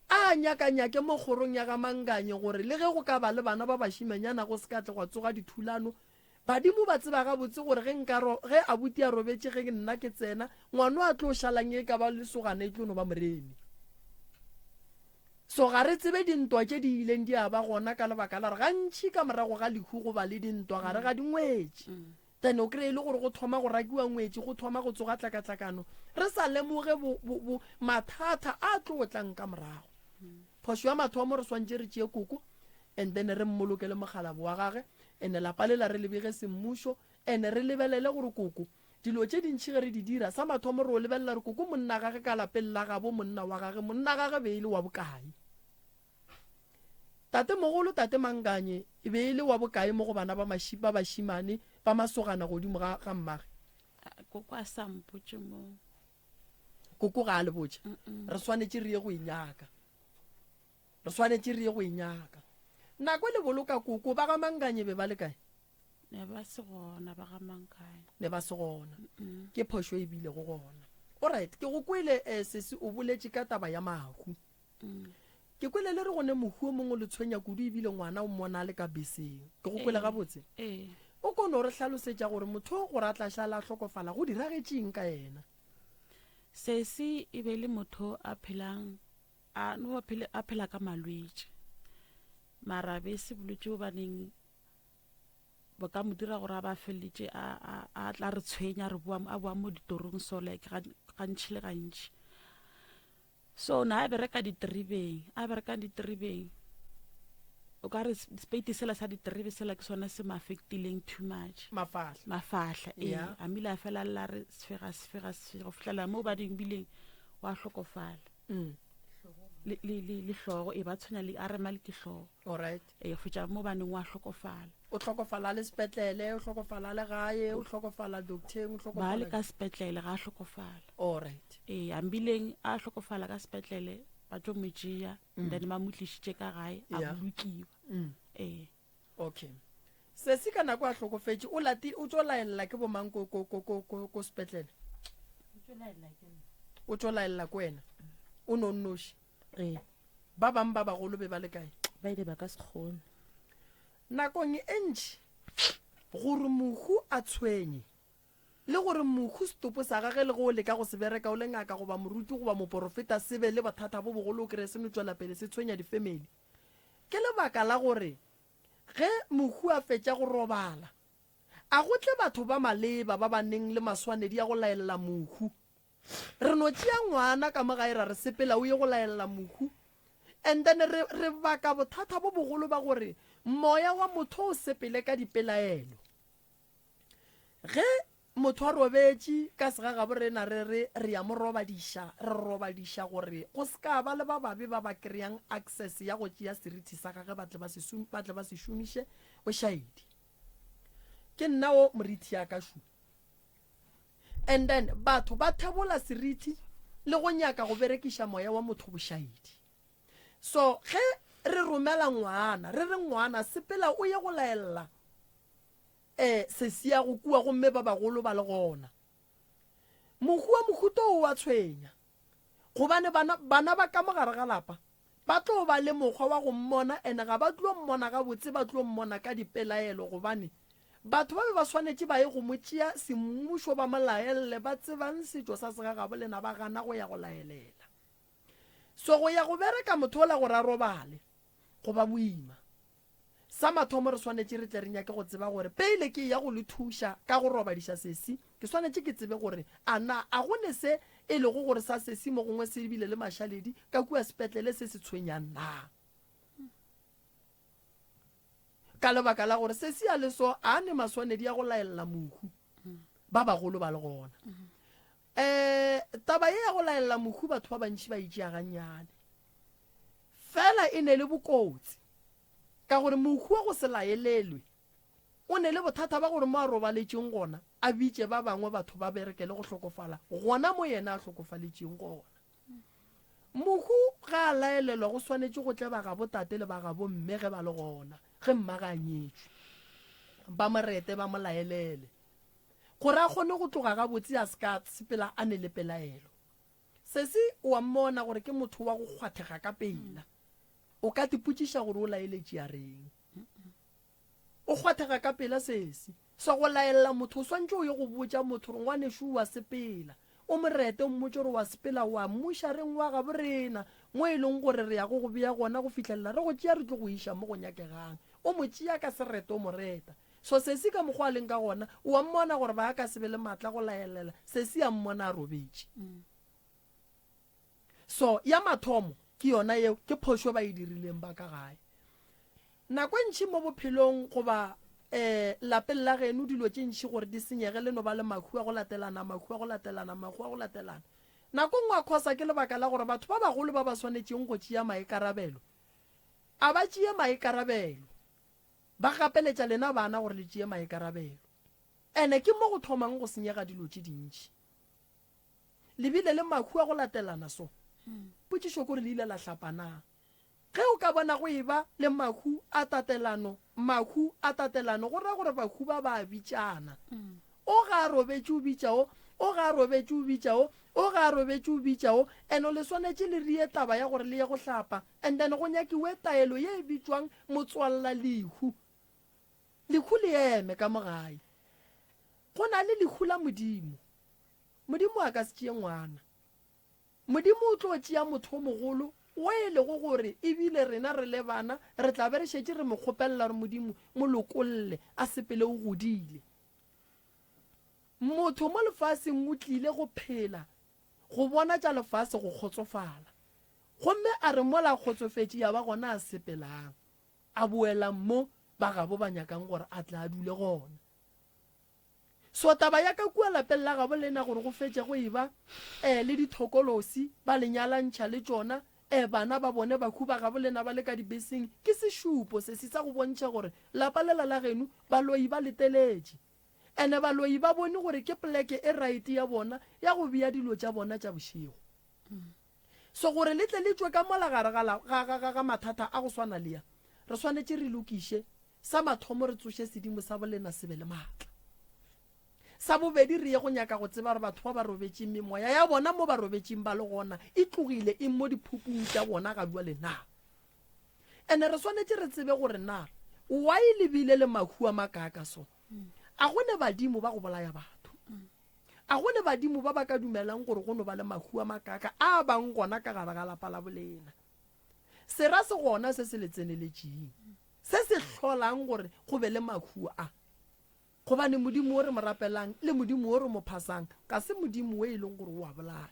B: a nyakanyake mo kgorong ya ga Manganye gore le ge go ka ba le bana ba bašimanyana go se ka tle gwa tsoga dithulano. Badimo ba tseba gabotse gore ge nka ro, ge abuti a robetše ge nna ke tsena, ngwano a tlo šalang e ka ba lesogana e tlo no ba moremi. So ga re tsebe dintwa tše di ileng di a ba gona ka lebaka la gore gantši ka morago ga lehu go ba le dintwa gare ga dingwetši. Then o kry-e le gore go thoma go rakiwa ngwetši, go thoma go tsoga tlakatlakano, re sa lemoge bo, bo, bo, mathata a tlo tlang ka morago. Phošo ya mathomo re swantše re tšee koko and then re mmolokele mokgalabo wa gage and lapa lela re le bege semmušo and re lebelele gore koko dilo tše dintšhi ge re di dira sa mathomo re o lebelela re koko monna gage ka lapeng la gabo monna wa gage monna gage be e le wa bokae. Tatemogolo Tate Manganye e be e le wa bokae mo go bana ba maši, ba bašimane ba masogana godimo ga, ga mmage?
C: Koko a sa mpotše mo.
B: Koko ga a le botše. Re swanetše re ye go e nyaka. Re swanetše re ye go e nyaka. Nako le boloka koko, ba ga Manganye be ba le kae?
C: Ne ba se gona ba ga Manganye.
B: Ne ba se gona. Ke phošo e bilego gona. Alright, ke go kwele eh, sesi o boletše ka taba ya mahu. Ke kwele le re go ne mohu o mongwe o le tshwenya kudu ebile ngwana o mmona a le ka beseng. Ke go kwele gabotse?
C: Ee.
B: O ko no re hlalosetša gore motho o gore a tla šala a hlokofala go diragetše eng ka yena?
C: Sesi e be e le motho a phelang a no phele a phela ka malwetši. Mara bese bolwetši bo baneng bo ka mo dira gore a ba feleletše a a a tla re tshwenya re boa a boa mo ditorong so like gantši le gantši. So na a bereka diteribeng, a bereka diteribeng. O ka re speiti sela sa diterebe sela ke sona se mo affectileng too much.
B: Mafahla.
C: Mafahla, ee. Yeah. A mile a fela lla re sefega sefega sefega go fihlela mo ba ding bileng wa hlokofala.
B: Mm.
C: Le le le le hlogo e ba tshwenya le a rema le ke hlogo.
B: All right.
C: Ee, go fetša mo baneng wa hlokofala.
B: O hlokofala a le sepetlele, o hlokofala a le gae, o hlokofala docteng, o hlokofala.
C: Ba le ka sepetlele ga a hlokofala.
B: All right.
C: Ee, a mbileng a hlokofala ka sepetlele ba tlo mo tšea mm. then ba mo tlišitše ka gae a yeah. bolokiwa.
B: Mm.
C: Ee.
B: Okay. Sesi ka nako a hlokofetše o lati o tšo laelela ke bomang ko ko ko ko ko sepetlele?
D: O tšo laelela ke nna.
B: O tšo laelela ko wena. O no nnoši.
D: Ee.
B: Ba bang ba bagolo be ba le kae?
D: Ba ile ba ka se kgone.
B: Nakong e ntši, gore mohu a tshwenye, le gore mohu setopo sa gage le ge o leka go se bereka o le ngaka goba moruti goba moporofeta se be le bothata bo bogolo o kreye se no tšwela pele se tshwenya difemeli, ke lebaka la gore ge mohu a fetša go robala, a go tle batho ba maleba ba ba neng le maswanedi a go laelela mohu. Re no tšea ngwana ka mo gae ra re sepela o ye go laelela mohu. And then re, re baka bothata bo bogolo ba gore moya wa motho o sepele ka dipelaelo. Ge motho a robetše ka segagabo rena re re re ya mo robadiša, re robadiša gore go se ka ba le ba babe ba ba kry-ang access ya go tšea seriti sa gage ba tle ba se, ba tle ba se šomiše bošaedi. Ke nna o morithi ya ka šu. And then batho ba thebola seriti le go nyaka go berekiša moya wa motho bošaedi. So ge re romela ngwana, re re ngwana sepela o ye go laella eh sesiago kua gomme ba bagolo ba le gona. Mohu wa mohuta o wa tshwenya gobane bana bana ba ka mo gare ga lapa Ba tlo ba le mokgwa wa go mmona and ga ba tlo mmona gabotse ba tlo mmona ka dipelaelo gobane batho ba be ba swanetše ba ye go mo tšea semmušo ba mo laelle ba tsebang setšo sa segagabo lena ba gana go ya go laelela. So go ya go bereka motho ola gore a robale go ba boima. Sa mathomo re swanetše re tle re nyake go tseba gore pele ke eya go le thuša ka go robadiša sesi, ke swanetše ke tsebe gore a na a go ne se e lego gore sa sesi mo gongwe se bile le mašaledi ka kua sepetlele se se tshwenyang na. Ka lebaka la gore sesi a le so a ne maswanedi a go laelela mohu ba bagolo ba le gona. Um taba ye ya go laelela mohu batho ba bantši ba e tšea gannyane. Fela e ne le bokotsi. Ka gore mohu wa go se laelelwe o ne le bothata ba gore mo a robaletšeng gona a bitše ba bangwe batho ba berekele go hlokofala gona mo yena a hlokofaletšeng gona. Mohu ge a laelelwa go swanetše go tle ba gabo tate le ba gabo mme ge ba le gona, ge mmage a nyetšwe, ba mo rete ba mo laelele gore a kgone go tloga gabotse a se ka sepela a ne le pelaelo. Sesi o a mmona gore ke motho wa go kgwathega ka pela. O ka tipotšiša gore o laeletše a reng. O kgwathega ka pela sesi. So go laelela motho o swantše o ye go botša motho gore ngwanešu o a sepela. O mo rete o mmotše gore o a sepela o a mmušareng wa gabo rena mo e leng gore re ya go go bea gona go fihlelela re go tšea re tlo go iša mo go nyakegang. O mo tšea ka sereto o mo reta. So sesi ka mokgwa a leng ka gona, o a mmona gore ba ka se be le maatla go laelela sesi a mmona a robetše. So ya mathomo ke yona yeo, ke phošo ba e dirileng ba ka gae. Nako e ntši mo bophelong goba um lapeng la geno dilo tše ntši gore di senyege le no ba le mahu a go latelana, mahu a go latelana, mahu a go latelana. Nako nngwe a khosa ke lebaka la gore batho ba bagolo ba ba swanetšeng go tšea maikarabelo a ba tšee maikarabelo. Ba gapeletša lena bana gore le tšee maikarabelo. Ene ke mo go thomang go senyega dilo tše dintši. Le bile le mahu a go latelana so. Potšišo ke gore le ile la hlapa na? Ge o ka bona go eba le mahu a tatelano, mahu a tatelano, go ra gore bahu ba ba a bitšana. O ga a robetše o bitša o, o ga a robetše o bitša o, o ga a robetše o bitša o. Ene le swanetše le rie taba ya gore le ye go hlapa. And then go nyakiwe taelo ye e bitšwang motswalla lehu. Lehu le eme ka mo gae. Go na le lehu la Modimo. Modimo a ka se tšee ngwana. Modimo o tlo tšea motho o mogolo wo e lego gore ebile rena re le bana re tla be re šetše re mo kgopelela gore Modimo mo lokolle a sepele o godile. Motho mo lefaseng o tlile go phela go bona tša lefase go kgotsofala. Gomme a re mola a kgotsofetše ya ba gona a sepelang, a boelang mo ba gabo ba nyakang gore a tle a dule gona. So taba ya ka kua lapeng la gabo lena gore go fetše go eba eh le dithokolosi ba le nyalantšha le tšona eh bana ba bone bahu ba gabo lena ba le ka dibeseng ke sešupo sesi sa go bontšha gore lapa lela la geno baloi ba le teletše. Ene baloi ba bone gore ke pleke e right ya bona ya go bea dilo tša bona tša bošego. So gore le tle le tšwe ka mola gare ga, ga, ga, ga, ga mathata a go swana le a, re swanetše re lokiše, sa mathomo re tsoše sedimo sa bolena se be le maatla. Sa bobedi re ye go nyaka go tseba gore batho ba ba robetšeng memoya ya bona mo ba robetšeng ba le gona e tlogile e mo diphupung tša bona ga bjale na. Ene re swanetše re tsebe gore na why le bile le mahu a makaaka so. A go ne badimo ba go bolaya batho? A go ne badimo ba ba ka dumelang gore go no ba le mahu a makaaka a bang gona ka gare ga lapa la bolena? Sera se gona se se le tseneletšeng, se se hlolang gore go be le mahu a. Gobane Modimo wo re mo rapelang le Modimo wo re mo phasang ga se Modimo wo e leng gore o a bolaya.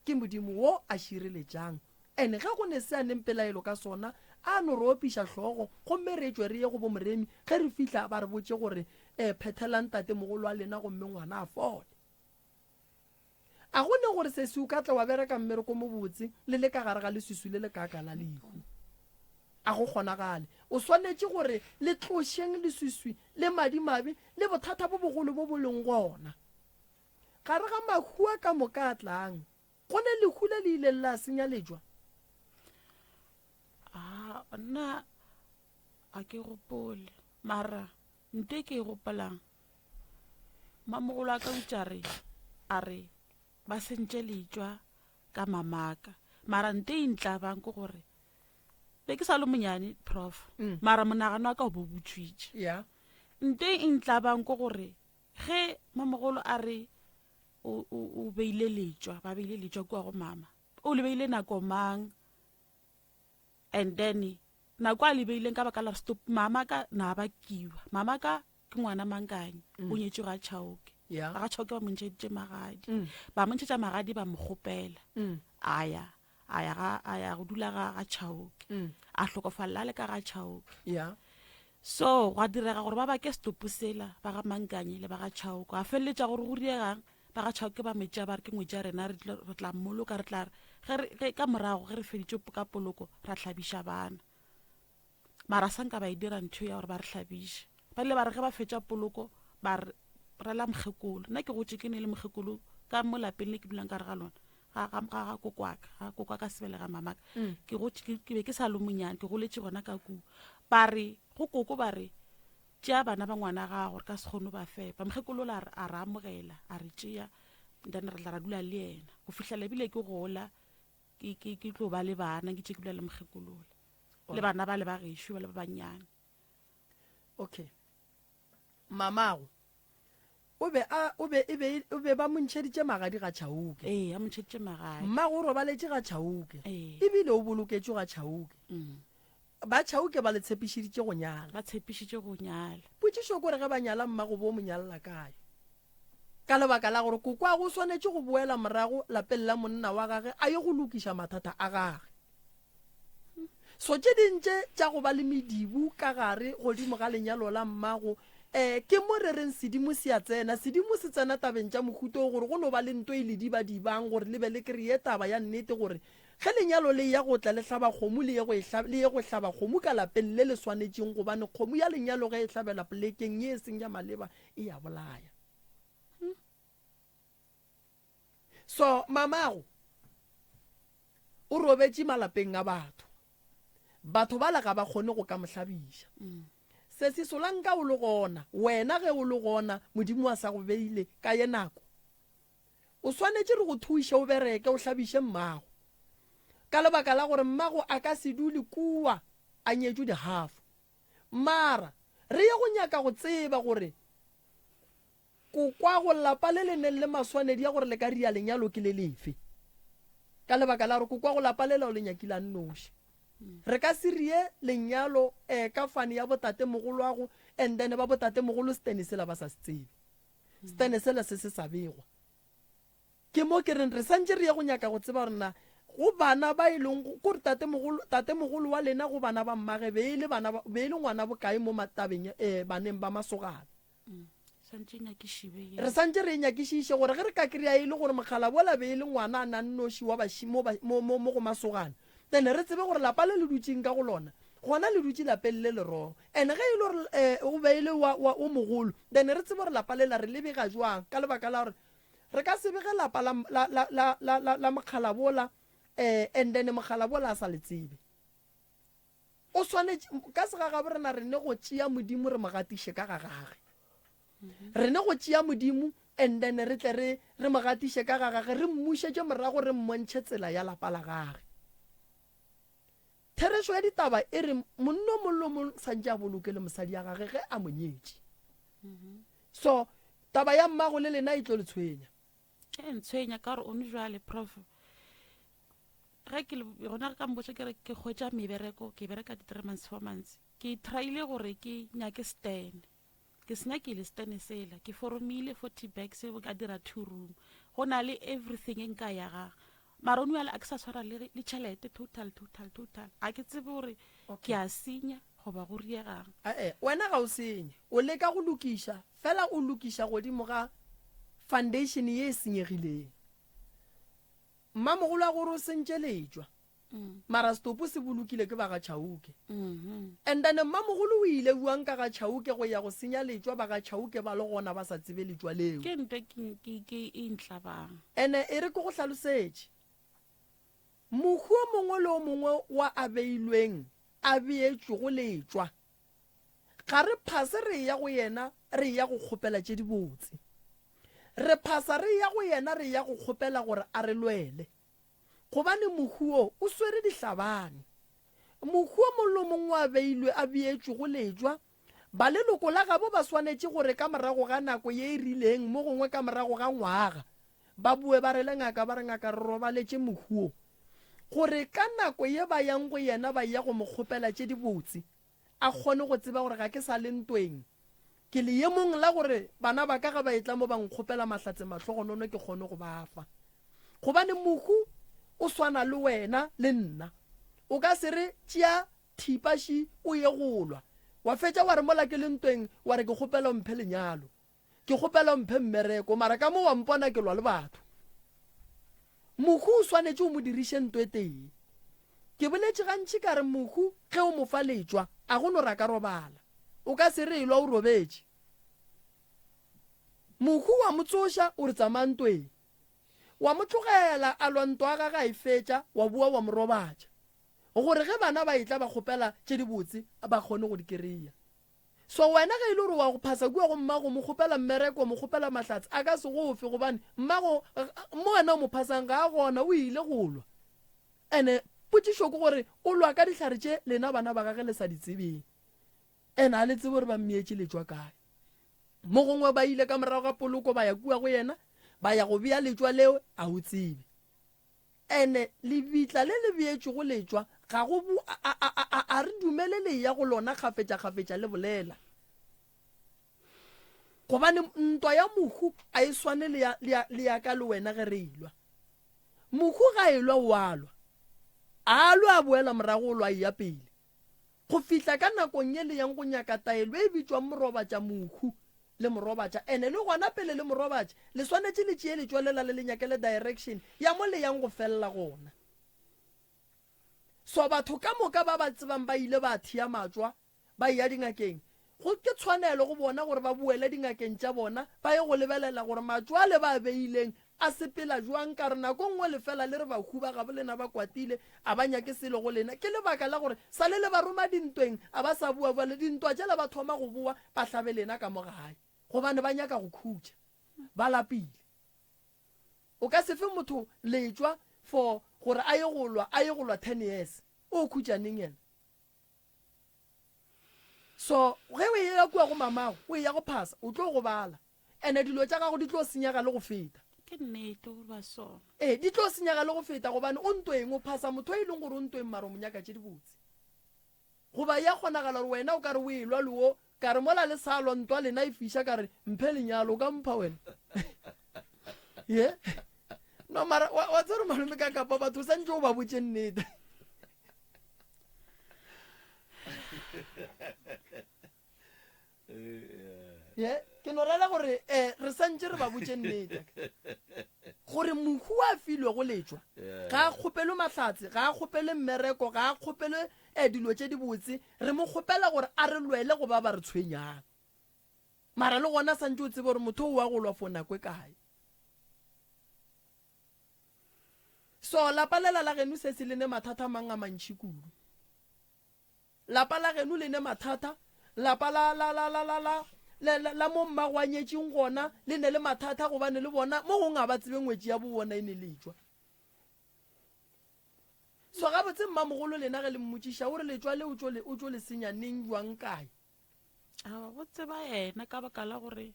B: Ke Modimo wo a šireletšang. And ge go ne se a neng pelaelo ka sona, a no re opiša hlogo gomme re tšwe re ye go bo Moremi, ge re fihla ba re botše gore, Eh, phethelang tatemogolo wa lena gomme ngwana a fole. A go ne gore sesi o ka tla wa bereka mmereko mobotse le le ka gare ga leswiswi le lekaaka la lehu? A go kgonagale. O swanetše gore le tlošeng leswiswi le madimabe le bothata bo bogolo bo bo leng gona. Gare ga mahu a ka moka a tlang, go ne lehu le le ileng la senya lejwa.
C: A nna a ke gopole, mara nto e ke e gopolang Mamogolo a ka utša re a re ba sentše letšwa ka mamaka mara nte e ntlabang ke gore be ke sa le monyane prof mm. mara monagano wa ka o bo butšwitše
B: yeah.
C: nte e ntlabang ke gore ge mamogolo a re o, o, o beile letšwa ba beile letšwa kua go mama o le beile nako mang and then Nako a le beileng ka baka la stop mama ka na ba kiwa. Mama ka ke ngwana Mankanyi o nyetšwe ga Chauke.
B: Yeah.
C: Ba ga Chauke ba mo ntšheditše magadi.
B: Mm.
C: Ba mo ntšhetša magadi ba mo kgopela.
B: Mm.
C: A ya a ya ga a ya go dula ga ga Chauke.
B: Mm.
C: A hlokofalla a le ka ga Chauke.
B: Yeah.
C: So gwa direga gore ba bake setopo sela ba ga Mankanyi le ba ga Chauke. A feleletša gore go riegang ba ga Chauke ba mo tšea ba re ke ngwetši ya rena re tlo re tla mmoloka re tla re ge re ge ka morago ge re feditše ka poloko ra hlabiša bana. Mara sa nka ba e dira ntho ya gore ba re hlabiše. Ba ile ba re ge ba fetša poloko ba re rela mokgekolo. Nna ke gotše ke ne le mokgekolo ka mo lapeng le ke dulang ka re ga lona ga ga ga ga kokwaka ga kokwaka sebelega mamaka. Ke gotše ke ke be ke sa le monyane ke goletše gona ka kua. Ba re go koko ba re tšea bana ba ngwana gago re ka se kgone ba fepa. Mokgekolo la re a re amogela a re tšea then re tla ra dula le yena go fihlela ebile ke gola ke ke ke tlo ba le bana ke tše ke dula le mokgekolola le bana ba le ba gešo ba le ba bannyane.
B: Okay. Mamago o be a o be e be o be ba mo ntšheditše magadi ga Chauke.
C: Ee, a mo ntšheditše magadi.
B: Mmago o robaletše ga Chauke.
C: Ee.
B: Ebile o boloketšwe ga Chauke.
C: Mm.
B: Ba Chauke ba le tshepišiditše go nyala.
C: Ba tshepišitše go nyala.
B: Potšišo ke gore ge ba nyala mmago bo mo nyalela kae? Ka lebaka la gore kokoago o swanetše go boela morago lapeng la monna wa gage a ye go lokiša mathata a gage. So tše ding tše tša go ba le medibu ka gare godimo ga lenyalo la mmago, eh, ke mo re reng sedimo se a tsena. Sedimo se tsena tabeng tša mohuta wo gore go no ba le nto e le dibadibang gore le be le kreye taba ya nnete gore ge lenyalo le eya go tla le hlaba kgomo le ye go e le ye go hlaba kgomo ka lapeng le le swanetšeng gobane kgomo ya lenyalo ge e hlabelwa polekeng ye e seng ya maleba e a bolaya. So mamago o robetše malapeng a batho. Batho bala ga ba kgone go ka mo hlabiša. Sesi Solanka o le gona, wena ge o le gona, Modimo a sa go beile ka ye nako. O swanetše re go thuše o bereke o hlabiše mmago. Ka lebaka la gore mmago a ka se dule kua a nyetšwe dihafo. Mara re ye go nyaka go tseba gore Kokwago lapa le le neng le maswanedi a gore le ka ria lenyalo ke le lefe? Ka lebaka la gore kokwago lapa lela o le nyakile a nnoši. Re ka se rie lenyalo eh ka fane ya botatemogoloago and then ba botatemogolo setene sela ba sa se tsebe. Setene sela se se sa begwa. Ke mo ke reng re santše re ye go nyaka go tseba gore na go bana ba e leng ko gore tatemogolo tatemogolo wa lena go bana ba mmage be e le bana ba be e le ngwana bokae mo matabeng eh baneng ba masogana. Re santše re e nyakišiše gore ge re ka kry-a e le gore mokgalabola be e le ngwana a na nnoši wa baši mo, mo, mo, mo go masogana, then re tsebe gore lapa le le dutšeng ka go lona, gona le dutše lapeng le leroo. And ge e le gore um o be e le wa, wa, o mogolo, then re tsebe gore lapa lela re le bega jwang, ka lebaka la gore re ka se bege lapa la, la, la, la, la, la, la mokgalabola um and then mokgalabola a sa le tsebe. O swanetše, ka segagabo rena re ne go tšea Modimo re mo gatiše ka ga gage. Re ne go tšea Modimo and then re tle re, re mo gatiše ka ga gage, re mmušetše morago re mmontšhe tsela ya lapa la gage. Therešo ya ditaba e re monna o mongwe le o mongwe santše a boloke le mosadi ya gage ge a mo nyetše. So taba ya mmago le lena e tlo le tshwenya.
C: E ntshwenya ka gore one jwale prof ge ke gona ka mbotsa ke re ke hwetša mebereko ke bereka di three months four months ke tryile gore ke nyake stand ke se nyakile stand sela ke foromile 40 bags ka dira two room go na le everything e nka ya ga mara o a ke sa tshwara le le tšhelete total total total a ke tsebe gore ke a senya goba go riegang
B: Ae, wena ga o senye o leka go lokiša fela o lokiša godimo ga foundation ye e senyegileng Mmamogolo a gore o sentše letšwa. Mara setopo se bolokile ke ba ga Chauke. And then mmamogolo o ile buang ka ga Chauke go ya go senya letšwa ba ga Chauke ba le gona ba sa tsebe letšwa leo.
C: Ke ntho ke ke ke e ntlabang.
B: Ene e re ke go hlalosetše. Mohu o mongwe le o mongwe wa a beilweng a beetšwego letšwa, Ga re phase re eya go yena re eya go kgopela tše dibotse. Re phasa re eya go yena re eya go kgopela gore a re lwele. Gobane mohu wo o swere dihlabane. Mohu o mongwe le o mongwe a beilwe a beetšwe go letšwa, ba leloko la gabo ba swanetše gore ka morago ga nako ye e rileng, mo gongwe ka morago ga ngwaga, ba boe ba rele ngaka ba re, Ngaka, re robaletše mohu wo. Gore ka nako ye ba yang go yena ba eya go mo kgopela tše dibotse, a kgone go tseba gore ga ke sa le ntweng. Ke leemong la gore bana ba ka ge ba etla mo ba nkgopela mahlatse mahlogonono ke kgone go ba fa. Gobane mohu o swana le wena le nna. O ka se re, Tšea thipa ši o ye go lwa. Wa fetša wa re mola ke le ntweng wa re ke kgopela o mphe lenyalo. Ke kgopela o mphe mmereko mara ka mo wa mpona ke lwa le batho. Mohu o swanetše o mo diriše nto e tee. Ke boletše gantši ka re mohu ge o mo fa letšwa a go no re a ka robala. O ka se re elwa o robetše. Mohu wa mo tsoša o re tsamaya ntweng. Wa mo tlogela a lwa ntwa ya gage a e fetša wa boa wa mo robatša. Gore ge bana ba etla ba kgopela tše dibotse ba kgone go di kereya. So wena ge e le gore wa go phasa kua go mmago mo kgopela mmereko, mo kgopela mahlatse, a ka se go fe gobane mmago mo wena o mo phasang ga a gona, o ile go lwa. Ene potšišo ke gore o lwa ka dihlare tše lena bana ba gage le sa di tsebeng. Ene a le tsebe gore ba mmeetše letšwa kae. Mo gongwe ba ile ka morago ga poloko ba ya kua go yena ba ya go bea letšwa leo a o tsebe. Ene lebitla le le beetšwego letšwa ga go bu, a, a, a, a, a re dumele le eya go lona kgafetšakgafetša le bolela. Gobane ntwa ya mohu a e swane le ya, le ya, le ya ka le wena ge re elwa. Mohu ga elwa o a lwa. A lwe a boela morago o lwa a eya pele. Go fihla ka nakong ye le yang go nyaka taelo e bitšwang morobatša mohu le morobatša ene le gona pele le morobatše le swanetše le tšee letšwa lela le le nyakele direction ya mo le yang go felela gona. So batho ka moka ba ba tsebang ba ile ba thea matšwa ba eya dingakeng go ke tshwanelo go bona gore ba boele dingakeng tša bona ba ye go lebelela gore matšwa ale ba a beileng a sepela bjang ka re nako nngwe le fela le re bahu ba gabo lena ba kwatile a ba nyake selo go lena ke lebaka la gore sa le le ba roma dintweng a ba sa boa bjale dintwa tšela ba thoma go boa ba hlabe lena ka mo gae gobane ba nyaka go khutša ba lapile o ka se fe motho letšwa for gore a ye go lwa a ye go lwa 10 years o khutša neng yena So ge o eya kua go mamago, o eya go phasa, o tlo gobala. Ene dilo tša gago di tlo senyega le go feta.
C: Ke nnete gore ba sona.
B: Ee, di tlo senyega le go feta gobane o ntweng, o phasa motho o e leng gore o ntweng mara o mo nyaka tše dibotse. Goba ya kgonagala gore wena o ka re o elwa le wo, ka re mola le sa lwa ntwa lena e fiša ka re mphe lenyalo, o ka mpha wena? Ye? No mara wa, wa tseba gore malome ka kapa batho o santše o ba botše nnete. Ye, ke no rela gore eh, re santše re ba botše nnete gore mohu a filwego letšwa ga a kgopelwe mahlatse, ga a kgopele mmereko, ga a kgopele eh, dilo tše dibotse. Re mo kgopela gore a re lwele go ba ba re tshwenyang. Mara le gona santše o tsebe gore motho o wa go lwa for nako e kae. So lapa lela la geno sesi le ne mathata a mang a mantši kudu. Lapa la geno le ne mathata, lapa la la la la la la la, la, la mo mmago a nyetšeng gona le ne le mathata gobane le bona mo gongwe ga ba tsebe ngwetši ya bo bona e ne le tšwa. So gabotse mmamogolo lena ge le mmotšiša o re letšwa le o tšo le o tšo le senya neng jwang kae?
C: A go tseba yena ka baka la gore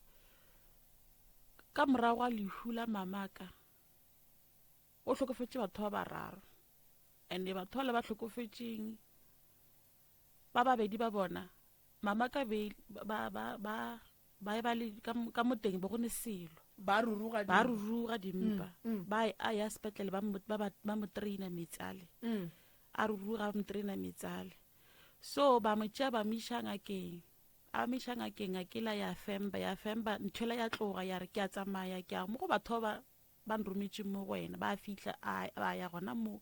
C: ka morago ga lehu la mamaka o hlokofetše batho ba bararo and-e batho bale ba hlokofetšeng ba babedi ba bona mama ka be ba ba ba ba e ba le ka mo- ka mo teng bo go ne selo
B: Ba ruruga
C: ba
B: dimpa.
C: ruruga dimpa
B: Mm, mm.
C: ba e- a ya sepetlele ba mo- ba ba- ba mo traina metsi ale
B: Mm.
C: a ruruga ba mo traina metsi ale so ba mo tšea ba mo iša ngakeng a mo iša ngakeng ngakela ya femba ya femba nthwela ya tloga ya re ke a tsamaya ke a mo go batho ba ba nrometše mo go wena ba fihla a ba ya gona mo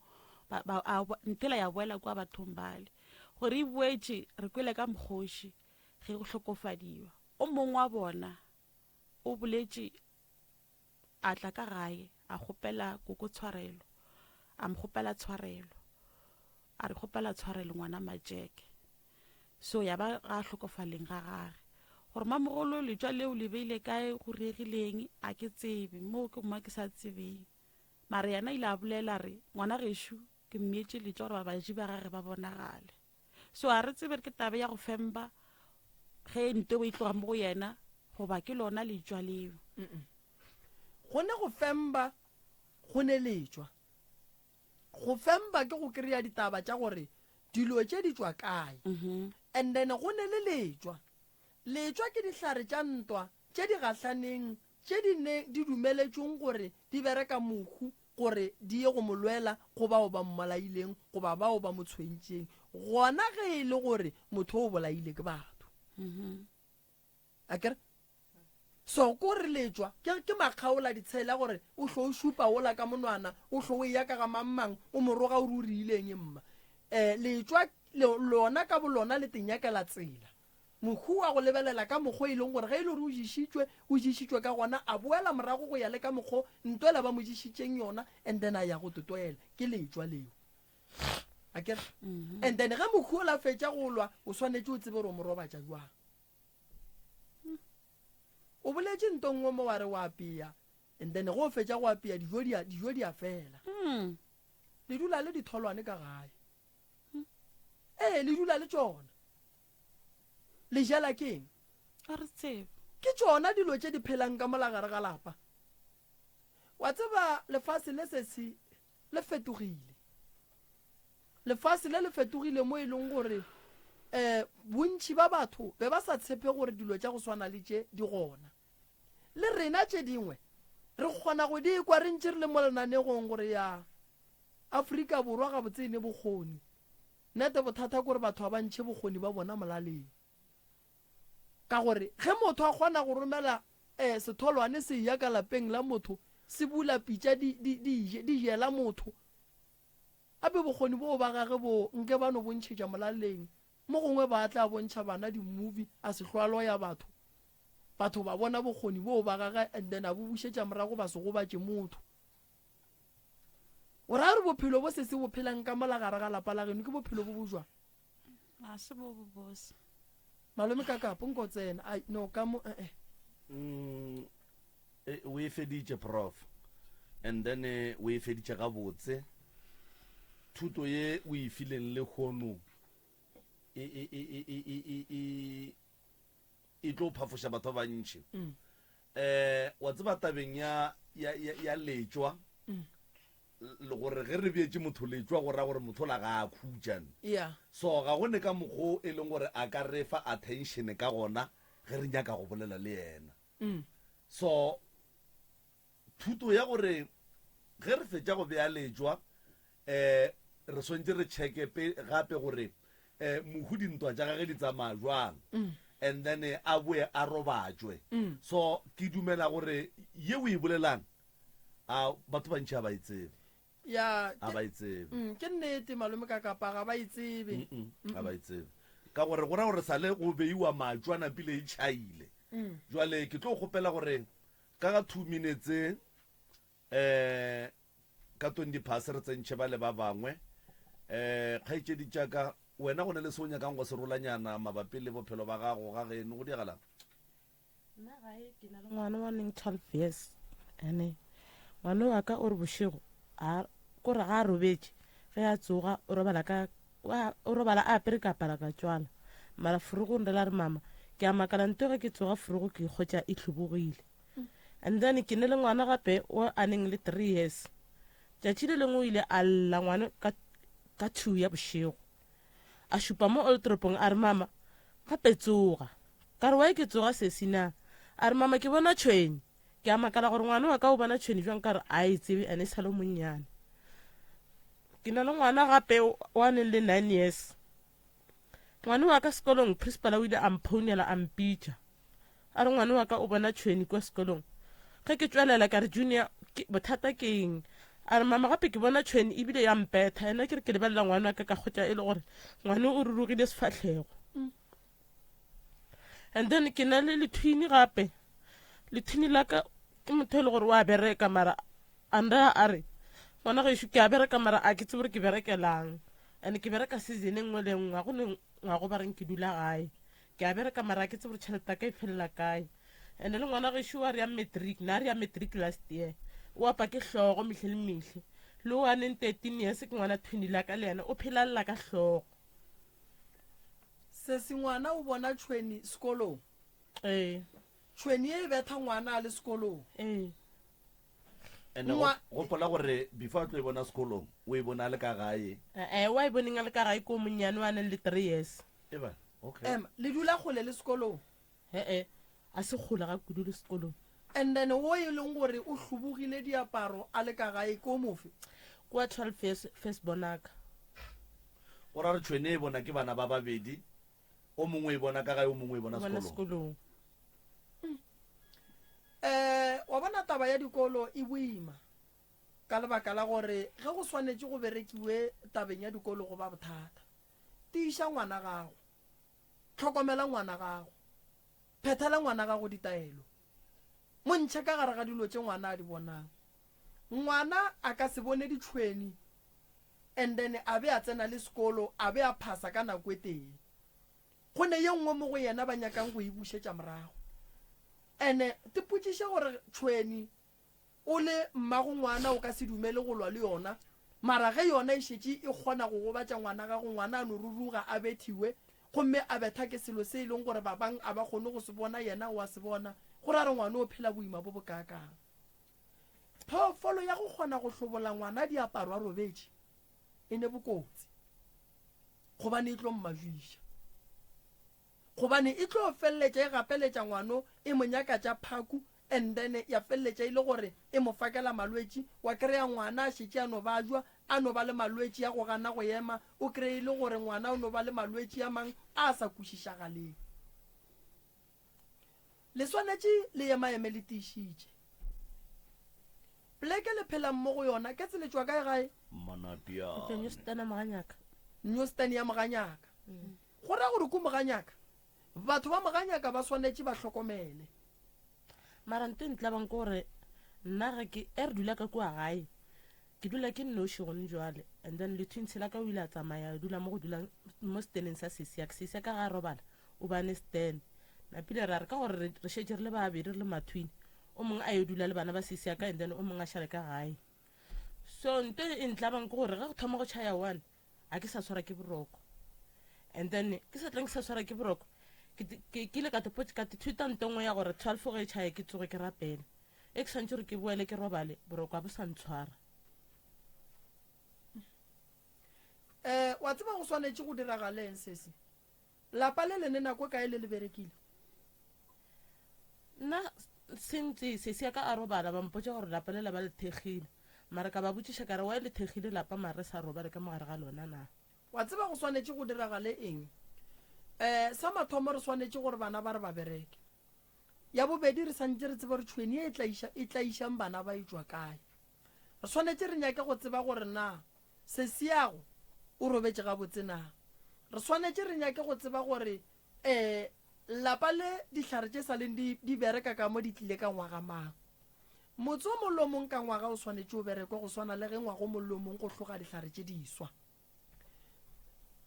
C: ba, ba, a, ntela ya boela kwa bathong bale gore e boetše re kwele ka mokgoši ge go hlokofadiwa o mongwe wa bona o boletše a tla ka gae a kgopela koko tshwarelo a mo kgopela tshwarelo a re kgopela tshwarelo ngwana Majeke So ya ba ga hlokofaleng ga gage. Gore mamogolo letšwa leo le beile kae go riegileng a ke tsebe, moo ke mma ke sa tsebeng. Mara yena ile a bolela re ngwana gešo ke mmeetše letšwa gore babaji ba gage ba bonagale. So a re tsebe re ke taba ya go femba ge ntobo e tloga mo go yena goba ke lona letšwa leo.
B: Go ne go femba go ne letšwa. Go femba ke go kry-a ditaba tša gore dilo tše di tšwa kae. And then go ne le letšwa. Letšwa ke dihlare tša ntwa tše di gahlaneng tše di ne di dumeletšweng gore di bereka mohu gore di ye go mo lwela go bao ba mmolaileng goba bao ba mo tshwentšeng, gona ge e le gore motho o bolaile ke batho. Akere? So ko re letšwa ke, ke makgaola ditshela gore o hlo o šupa wola ka monwana, o hlo o eya ka ga mang-mang, o mo roga o re o riileng mma. Um letšwa lona ka bolona le tenyakela tsela. Mohu wa go lebelela ka mokgo e leng gore ge e le gore o ješitšwe, o ješitšwe ka gona, a boela morago go ya le ka mokgo ntwela ba mo ješitšeng yona, and then a ya go totwela. Ke letšwa leo. Akere? And then ge mohu ola fetša go lwa, o swanetše o tsebe gore o mo robatša jwang. O boletše nto nngwe mo wa re wa apea, and then ge o fetša go apea dijo di a, dijo di a fela. Le dula le ditholwane ka gae. Ee, le dula le tšona. Le jela ke eng?
C: Ga re tsebe.
B: Ke tšona dilo tše di phelang ka mola gare ga lapa. Wa tseba lefase le sesi le fetogile. Lefase le le fetogile mo e leng gore um bontši ba batho be ba sa tshepe gore dilo tša go swana le tše di gona. Le rena tše dingwe re kgona go di kwa re ntše re le mo lenanegong gore ya Afrika Borwa gabotse e ne bokgoni. Nete bothata ke gore batho ga ba ntšhe bokgoni ba bona molaleng. Ka gore ge motho a kgona go romela um setholwane se eya ka lapeng la motho se bula pitša di, di, di, di jela motho, gape bokgoni boo ba gage boo nke ba no bo ntšhetša molaleng. Mo gongwe ba tla bontšha bana di-movie a se hlwa loya batho. Batho ba bona bokgoni boo ba gage and then a bo bušetša morago ba se gobatše motho. O ra gore bophelo bo sesi bo phelang ka mola gare ga lapa la geno ke bophelo bo bo jwang?
C: Ga se bo bobose.
B: Malome Kakapo nko tsena. Ai no ka mo eh eh.
A: Mm, e, o e feditše prof and then eh, o e feditše gabotse thuto ye o e fileng lehono e, e, e, e, e, e, e, e, e tlo phafoša batho ba bantši um wa tseba tabeng ya, ya, ya, ya letšwa mm. le gore ge re beetše motho letšwa go ra gore motho la ga a khutšane
B: yeah.
A: So ga go ne ka mokgo e leng gore a ka re fa attention ka gona ge re nyaka go bolela le yena mm. So Thuto ya gore ge re fetša go bea letšwa um re swantše re checke pe gape gore um mohu dintwa tša gage di tsamaya jwang and then a boe a robatšwe. So ke dumela gore ye o e bolelang a batho bantši ga ba e tsebe.
B: Ya,
A: Ga ba e tsebe.
B: Ke nnete malome ka kapa ga ba e tsebe.
A: Ga ba e tsebe. Ka gore go ra gore sale go beiwa matšwa napile e tšhaile. Jwale ke tlo kgopela gore Ka ga 2 minutes eh ka 20 past re tsentšhe ba le ba bangwe. Eh kgaetšedi tša ka wena go ne le se o nyakang go se rolanyana mabapi le bophelo ba gago ga geno go diagalang?
D: Nna gae ke na le ngwana wa neng 12 years ene ngwana wa ka o re bošego a kore ga a robetše ge a tsoga o robala ka O robala a apere ka apara ka tšwala. Mara forogo nrela re mama, ke a makala nto ge ke tsoga forogo ke ikgotša e hlobogile. And then ke ne le ngwana gape o a neng le 3 years. Tšatši le lengwe o ile a lla ngwana ka ka 2 ya bošego. A šupa mo old toropong a re mama, gape tsoga. Ka re why ke tsoga sesi na? A re mama ke bona tšhwene. Ke a makala gore ngwana wa ka o bona tšhwene bjang ka re a e tsebe ene e sa le monnyane. Ke na le ngwana gape wa neng le 9 years. Ngwane wa ka sekolong principal o ile a mphounela a mpitša. A re ngwane wa ka o bona tšhweni kwa sekolong. Ge ke tšwelela ka re Junior ke bothata ke eng? A re mama gape ke bona tšhweni ebile ya mpetha. Ena ke re ke lebelela ngwane wa ka ka kgotša e le gore ngwane o rurugile sefahlego. And then ke na le lethwini gape. Lethwini la ka ke motho e le gore o a bereka mara a nraya a re ngwana gešo ke a bereka mara a ke tsebe gore ke berekelang and ke bereka season e nngwe le nngwe ga go ne ngwago ba reng ke dula gae ke a bereka mara a ke tsebe gore tšhelete ya ka e felela kae and le ngwana gešo wa re ya matric na re ya matric last year o apa ke hlogo mehle le mehle le o a neng 13 years ke ngwana thwini la ka le yena o phela lla ka hlogo
B: Sesi ngwana o bona tšhweni sekolong.
D: Ee.
B: Tšhweni ye e betha ngwana a le sekolong.
D: Ee.
A: And gopola gore before a tlo e bona sekolong, o e bona a le ka gae.
D: Eh, wa e boneng a le ka gae ko monnyane wa neng le 3 years.
A: Eba, okay.
B: Ema, le dula kgole le sekolong?
D: He-e, a se kgole ga kudu le sekolong.
B: And then wo e leng gore o hlobogile diaparo a le ka gae ke o mofe?
D: Ke wa 12 years, first born aka.
A: Go ra gore tšhwene e bona ke bana ba babedi, o mongwe e bona ka gae, o mongwe e bona
D: Bona
A: sekolong.
D: sekolong.
B: Um wa bona taba ya dikolo e boima ka lebaka la gore ge go swanetše go berekiwe tabeng ya dikolo go ba bothata. Tiiša ngwana gago. Hlokomela ngwana gago. Phethela ngwana gago ditaelo. Mo ntšhe ka gare ga dilo tše ngwana a di bonang. Ngwana a ka se bone ditšhweni and then a be a tsena le sekolo a be a phasa ka nako e tee. Go ne ye nngwe mo go yena ba nyakang go e bušetša morago. Ene tipotšiše gore tšhweni O le mmago ngwana o ka se dumele go lwa le yona, mara ge yona e šetše e kgona go gobatša ngwana gago, ngwana a no ruruga a bethiwe, gomme a betha ke selo se e leng gore babang a ba kgone go se bona yena o a se bona, go ra re ngwana o phela boima bo bokaakang. Phoofolo ya go kgona go hlobola ngwana diaparo a robetše e ne bokotsi, gobane e tlo mmajwiša. Gobane e tlo feleletša e gapeletša ngwano e mo nyaka tša phaku and then ya feleletša e le gore e mo fakela malwetši, wa kreya ngwana a šetše a no bajwa, a no ba le malwetši a go gana go ema, o kreye e le gore ngwana o no ba le malwetši a mang a sa kwešišagaleng. Le swanetše le emaeme le tiišitše. Pleke le phelang mo go yona, ketse le tšwa kae gae?
A: Manapiane.
D: Newstan ya Moganyaka.
B: Newstan ya Moganyaka. Go ra gore ku Moganyaka, batho ba Moganyaka ba swanetše ba hlokomele.
D: Mara nto e ntlabang ke gore nna ge ke e re dula ka kua gae ke dula ke nnoši gone jwale and then le twins la ka o ile a tsamaya a dula mo go dulang mo steneng sa sesi ya ka sesi ya ka ga a robala o bane sten napile ra re ka gore re re šetše re le babedi re le mathwini o mongwe a yo dula le bana ba sesi ya ka and then o mongwe a šale ka gae so nto e ntlabang ke gore ge go thoma go tšhaya one ga ke sa tshwara ke boroko and then ke sa tleng ke sa tshwara ke boroko ke ile ka ka tithuta nto nngwe ya gore 12 ge e tšhaye ke tsoge ke rapele e ke swantse gore ke boele ke robale boroko ga bo sa ntshwara.
B: Um wa tseba go swanetše go diragale eng sesi? Lapa le le ne nako e kae le le berekile?
D: Nna sentse sesi ya ka a robala ba mpotša gore lapa lela ba le thekgile mara ka ba botšiša ka re why le thekgile lapa mara re sa robale ka mogare ga lona na?
B: Wa tseba go swanetše go diragale eng? Um sa mathomo re swanetše gore bana ba re ba bereke. Ya bobedi re santše re tseba gore tšhweni ye e tlaiša e tlaišang bana ba e tšwa kae. Re swanetše re nyake go tseba gore na sesiago o robetše gabotse na. Re swanetše re nyake go tseba gore um lapa le dihlare tše sa leng di di bereka ka mo di tlile ka ngwaga mang. Motse o mong le o mong ka ngwaga o swanetše o berekwe go swana le ge ngwaga o mong le o mong go hloga dihlare tše diswa.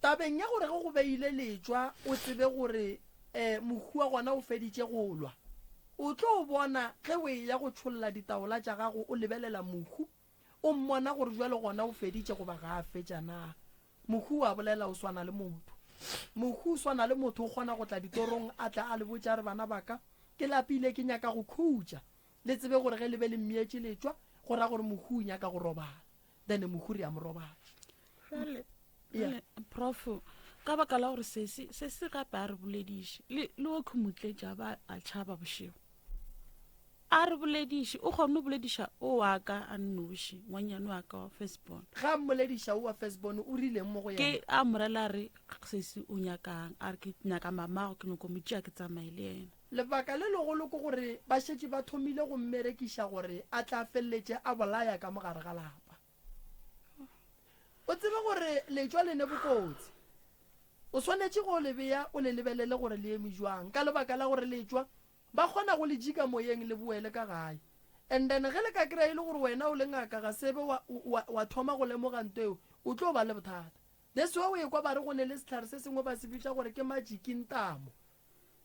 B: Tabeng ya gore ge go beile letšwa o tsebe gore um mohu wa gona o feditše go lwa, o tlo bona ge o eya go tšholla ditaola tša gago o lebelela mohu, o mmona gore bjale gona o feditše goba ga a fetša na. Mohu o a bolela o swana le motho. Mohu o swana le motho o kgona go tla ditorong a tla a le botša a re bana ba ka ke lapile ke nyaka go khutša. Le tsebe gore ge le be le mmeetše letšwa go ra gore mohu o nyaka go robala. Then mohu re a mo robatša.
C: Jwale, jwale prof ka baka la gore sesi sesi gape a re bolediše le le o khumutletša ba a tšhaba bošego a re bolediše o kgone go bolediša o wa ka a nnoši ngwanyane wa ka wa firstborn
B: Ga a mmolediša o wa firstborn o rileng mo go yena?
C: Ke a morela re sesi o nyakang a re ke nyaka mamago ke nyako mo tšea ke tsamaye le yena.
B: Lebaka le legolo ke gore ba šetše ba thomile go mmerekiša gore a tla feleletše a bolaya ka mo gare ga lapa. O tsebe gore letšwa le ne bokotsi. O swanetše go le bea o le lebelele gore le eme jwang ka lebaka la gore letšwa ba kgona go le jika moyeng le boele ka gae. And then ge le ka kry-a e le gore wena o le ngaka ga se be wa, wa, wa thoma go lemoga nto eo, o tlo ba le bothata. That's why o ekwa ba re go ne le sehlare se sengwe ba se bitša gore ke majikintamo.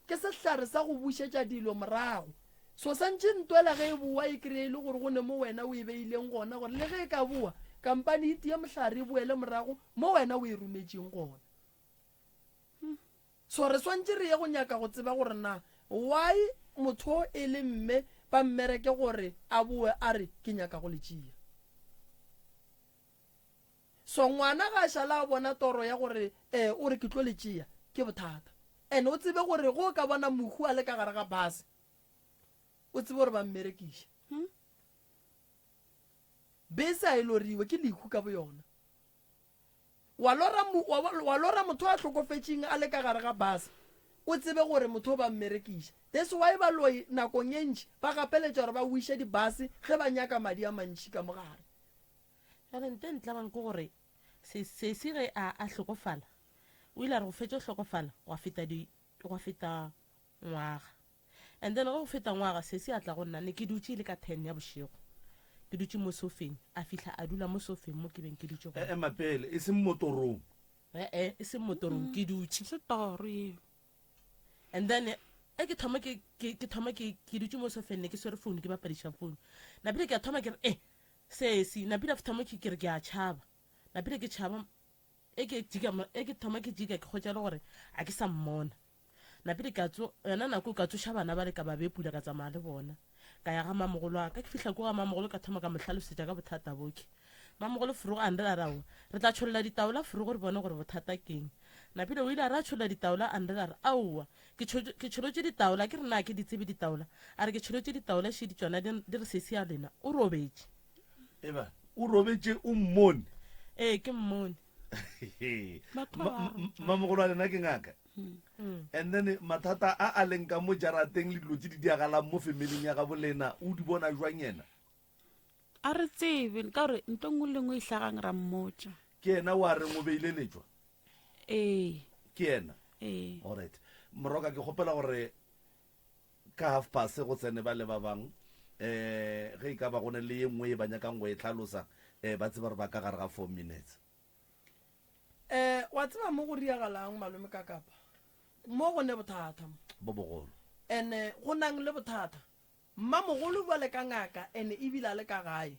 B: Ke sehlare sa go bušetša dilo morago. So santše ntwela ge e bowa e kreye e le gore go ne mo wena o e beileng gona gore le ge e ka bowa kampane e tie mohlare e boele morago mo wena o e rometšeng gona. So re swantše re ye go nyaka go tseba gore na why motho o e le mme. ba mmereke gore a boe a re ke nyaka go le tšea. So ngwana ga a šala a bona toro ya gore eh o re ke tlo le tšea, ke bothata. And o tsebe gore ge o ka bona mohu a le ka gare ga bus, o tsebe gore ba mmerekiša. Bese a e loriwe, ke lehu ka boyona. Wa lora, wa, wa lora motho a hlokofetšeng a le ka gare ga bus, o tsebe gore motho o ba mmerekiša. That's why baloi nakong e ntši ba gapeletša gore ba wiše di-bus ge ba nyaka madi a mantši ka mo gare.
D: Bjale nte ntlabang ke gore se, sesi ge a, a hlokofala, o ile a re go fetša go hlokofala gwa feta di, gwa feta ngwaga. And then ge go feta ngwaga sesi a tla go nna, ne ke dutše e le ka ten ya bošego, ke dutše mo sofeng, a fihla a dula mo sofeng mo ke beng ke dutše gona.
A: Ema pele, e seng motorong.
D: E-e, e seng motorong, ke dutše.
C: Se toro yeo.
D: And then e ke thoma ke, ke, ke thoma ke, ke dutše mo sofeng ne ke swere phone ke bapadiša phone. Napile ke a thoma ke re, eh, sesi, napile thoma ke ke re ke a tšhaba. Napile ke tšhaba, e ke jika, e ke thoma ke jika ke hwetša le gore a ke sa mmona. Napile ka tso, yona nako ka tsoša bana bale ka ba bepula ka tsamaya le bona. Ka ya ga mamogolo wa ka, ke fihla ko ga mamogolo ka thoma ka mo hlalosetša ka bothata boke. Mamogolo Forogo a nrela a re aowa, re tla tšholla ditaola Forogo re bone gore bothata keng. Napile o ile a re a tšholla ditaola a nrela a re aowa, ke tšho, ke tšholotše ditaola, ke re na ke di tsebe ditaola? A re ke tšholotše ditaola šedi tšona di, di re sesi ya lena o robetše.
A: Eba, o robetše o mmone?
D: Ee, ke mmone.
A: Mamogolo wa lena ke ngaka? And then mathata a a leng ka mo jarateng le dilo tse di diagalang mo familing ya gabo lena o di bona jwang yena?
C: A re tsebe ka gore nto nngwe le nngwe e hlagang ra mmotša.
A: Ke yena wa reng o beile letšwa?
C: Ee.
A: Ke yena?
C: Ee.
A: Alright. Moroka ke kgopela gore ka half past go tsene ba le ba bang eh ge e ka ba go ne le ye nngwe ye ba nyakang go e hlalosa eh ba tseba gore ba ka gare ga 4 minutes.
B: Eh, wa tseba mo go riagalang malome ka kapa mo go ne bothata mo.
A: Bo bogolo.
B: Ene go nang le bothata. Mmamogolo bjale ka ngaka ene ebile a le ka gae.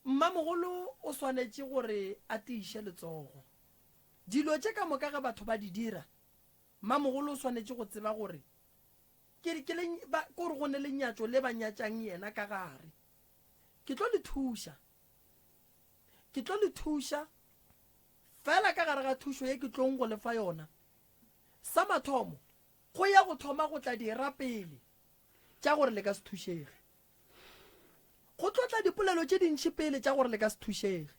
B: Mmamogolo o swanetše gore a tiiše letsogo. Dilo tše ka moka ge batho ba di dira, mmamogolo o swanetše go tseba gore ke, ke le, ba, ke gore go ne lenyatšo le ba nyatšang yena ka gare. Ke tlo le thuša. Ke tlo le thuša, feela ka gare ga thušo ye ke tlong go le fa yona. Sa mathomo, go ya go thoma go tla dira pele tša gore le ka se thušege. Go tlo tla dipolelo tše dintši pele tša gore le ka se thušege.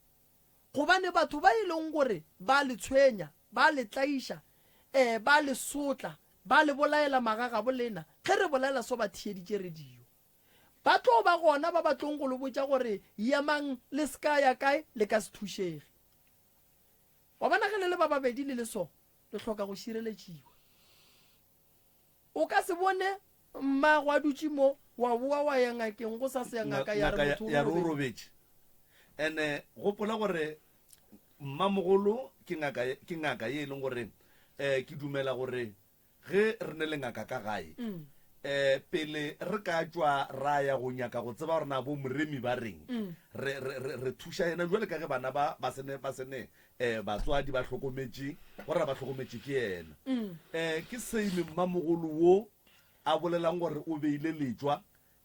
B: Gobane batho ba e leng gore ba le tshwenya, ba le tlaiša, ee, ba le sotla, ba le bolaela magagabo lena, ge re bolela so ba theeditše radio. Ba tlo ba gona ba ba tlong go le botša gore yemang le se ka ya kae, le ka se thušege. Wa bona ge le le ba babedi le le so, le hloka go šireletšiwa. O ka se bone mmago a dutše mo, wa boa wa ya ngakeng go sa se ya ngaka ya re motho
A: o robetše. robetše. Ene gopola gore mmamogolo ke ngaka ke ngaka ye e leng gore um ke dumela gore Ge re ne le ngaka ka gae, um pele re ka tšwa ra ya go nyaka go tseba gore na bo Moremi ba reng, re, re, re, re thuša yena bjale ka ge bana ba ba se ne, ba se ne um batswadi ba hlokometše, go ra ba hlokometše ke yena. Um ke same mmamogolo wo a bolelang gore o beile letšwa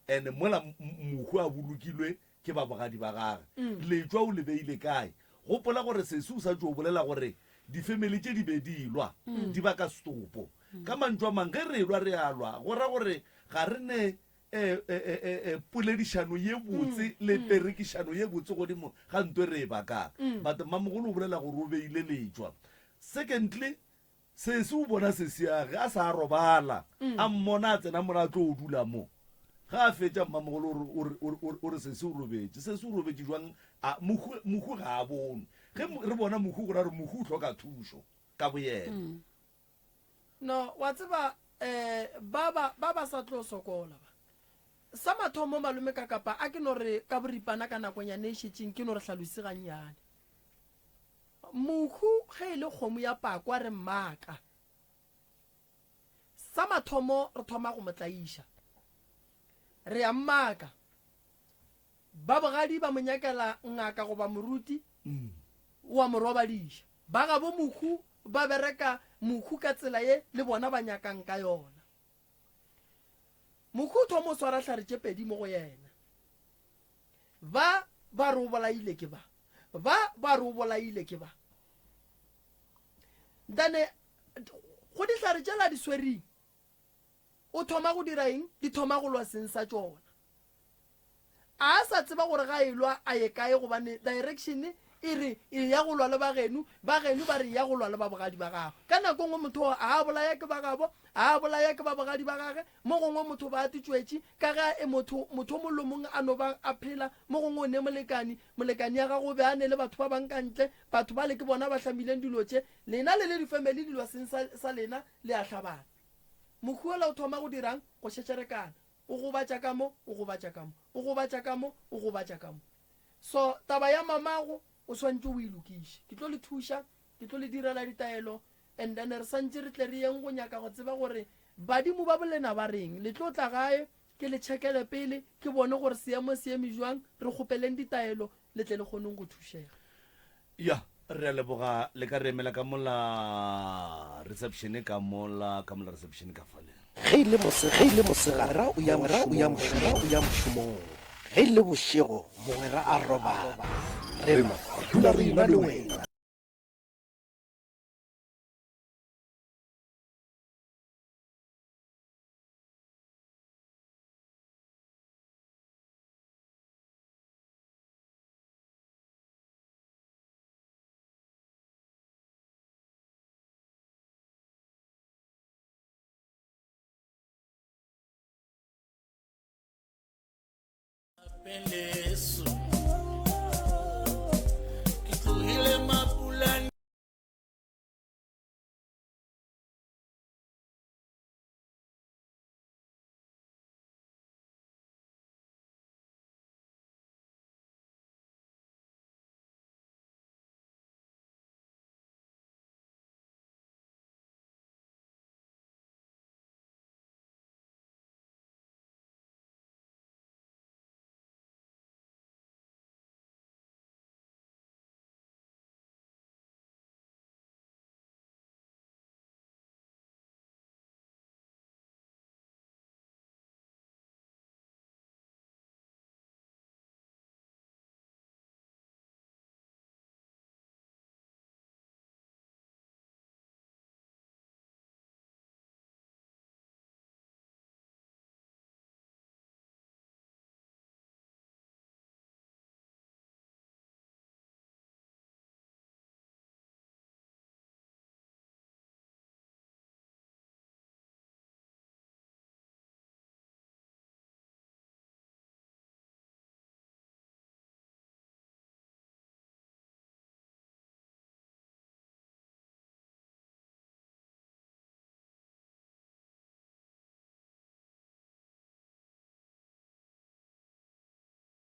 A: and mola mohu a bolokilwe ke ba bogadi ba gage. Letšwa o le beile kae? Gopola gore sesi o sa tšo bolela gore difemeli tše di be di lwa, di baka setopo. Ka mantšu a mang, ge re elwa re a lwa, go ra gore ga re ne poledišano ye botse le perekišano ye botse godimo ga nto e re e bakang. But mmamogolo o bolela gore o beile letšwa. Secondly, Sesi o bona sesiage a sa robala, a mmona a tsena mola a tlo dula mo. Ge a fetša mmamogolo o re, o re, o re, o re, o re sesi o robetše. Sesi o robetše jwang? A, mohu, mohu ga a bonwe. Ge re bona mohu go ra gore mohu o hloka thušo ka boyena.
B: No, wa tseba, eh, ba, ba, ba ba sa tlo sokola ba. Sa mathomo, malome ka kapa, a ke no re ka boripana ka nakonyana e šetšeng ke no re hlalosi gannyane. Mohu ge e le kgomo ya pakwa re mmaka. Sa mathomo re thoma go mo tlaiša. Re a mmaka. Ba bogadi ba mo nyakela ngaka goba moruti wa mo robadiša. Ba gabo mohu ba bereka mohu ka tsela ye le bona ba nyakang ka yona. Mokhu o thoma o swara hlare tše pedi mo go yena. Ba ba re o bolaile ke ba. Ba ba re o bolaile ke ba. Ntane go dihlare tšela di swereng o thoma go dira eng? Di thoma go lwa seng sa tšona. A sa tseba gore ga e lwa a ye kae gobane direction e re e ya go lwa le ba geno, ba geno ba re e ya go lwa le ba bogadi ba gagwe. Ka nako nngwe motho a a bolaya ke ba gabo, a a bolaya ke ba bogadi ba gage, mo gongwe motho ba a titšwetše ka ge e motho motho o mong le mongwe a no ba a phela, mo gongwe o ne molekani, molekani ya gago o be a ne le batho ba bang ka ntle, batho bale ke bona ba hlamileng dilo tše, lena le le difamily dilo seng sa, sa lena le a hlabana. Mohu ola o thoma go dirang? Go šetšerekana. O gobatša ka mo, o gobatša ka mo, o gobatša ka mo, o gobatša ka mo. So, taba ya mamago o swanetše o e lokiše. Ke tlo le thuša, ke tlo le direla ditaelo, and then re santše re tle re yeng go nyaka go tseba gore badimo ba bolena ba reng. Le tlo tla gae, ke le tšhekele pele, ke bone gore seemo se eme jwang, re kgopeleng ditaelo, le tle le kgoneng go thušega.
A: Ya, re a leboga. Le ka re emela ka mola reception ka mola, ka mola reception ka fale.
E: Ge e le mose, ge e le mosegare, o ya o ya o ya mošomong. Ge e le bošego, mogwera a robala. Rena re dula re ena le wena.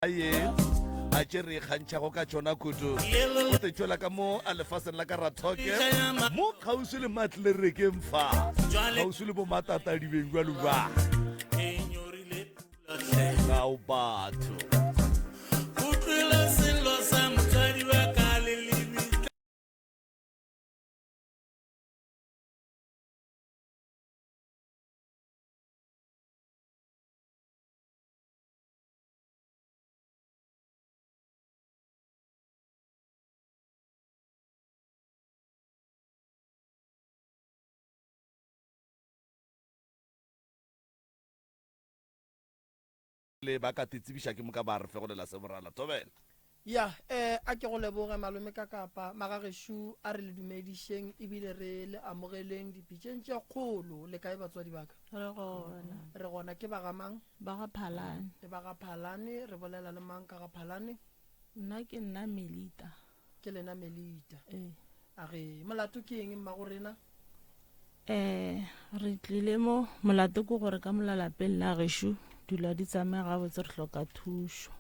A: Ye a tše re ikgantšhago ka tšona kudu o te tšwela ka mo a lefaseng la ka rathoke mo kgauswi le matlerekeng fa kgauswi le bomatatadibeng jalo ba Ao batho. Le ba ka te tsebiša ke moka ba re fegolela se borala. Thobela.
B: Ya, eh, a ke go leboge malome ka kapa magagešo a re le dumedišeng ebile re le amogeleng dipitšeng tše kgolo. Le kae batswadi ba ka?
C: Re gona.
B: Re gona. Ke ba ga mang?
C: Ba ga Phalane.
B: Ke ba ga Phalane. Re bolela le mang ka ga Phalane?
C: Nna ke nna Melita.
B: Ke lena Melita.
C: Ee.
B: A re, molato ke eng mmagorena?
D: Eh, re tlile mo molato ke gore ka mola lapeng la gešo dilo di tsamaye gabotse re hloka thušo.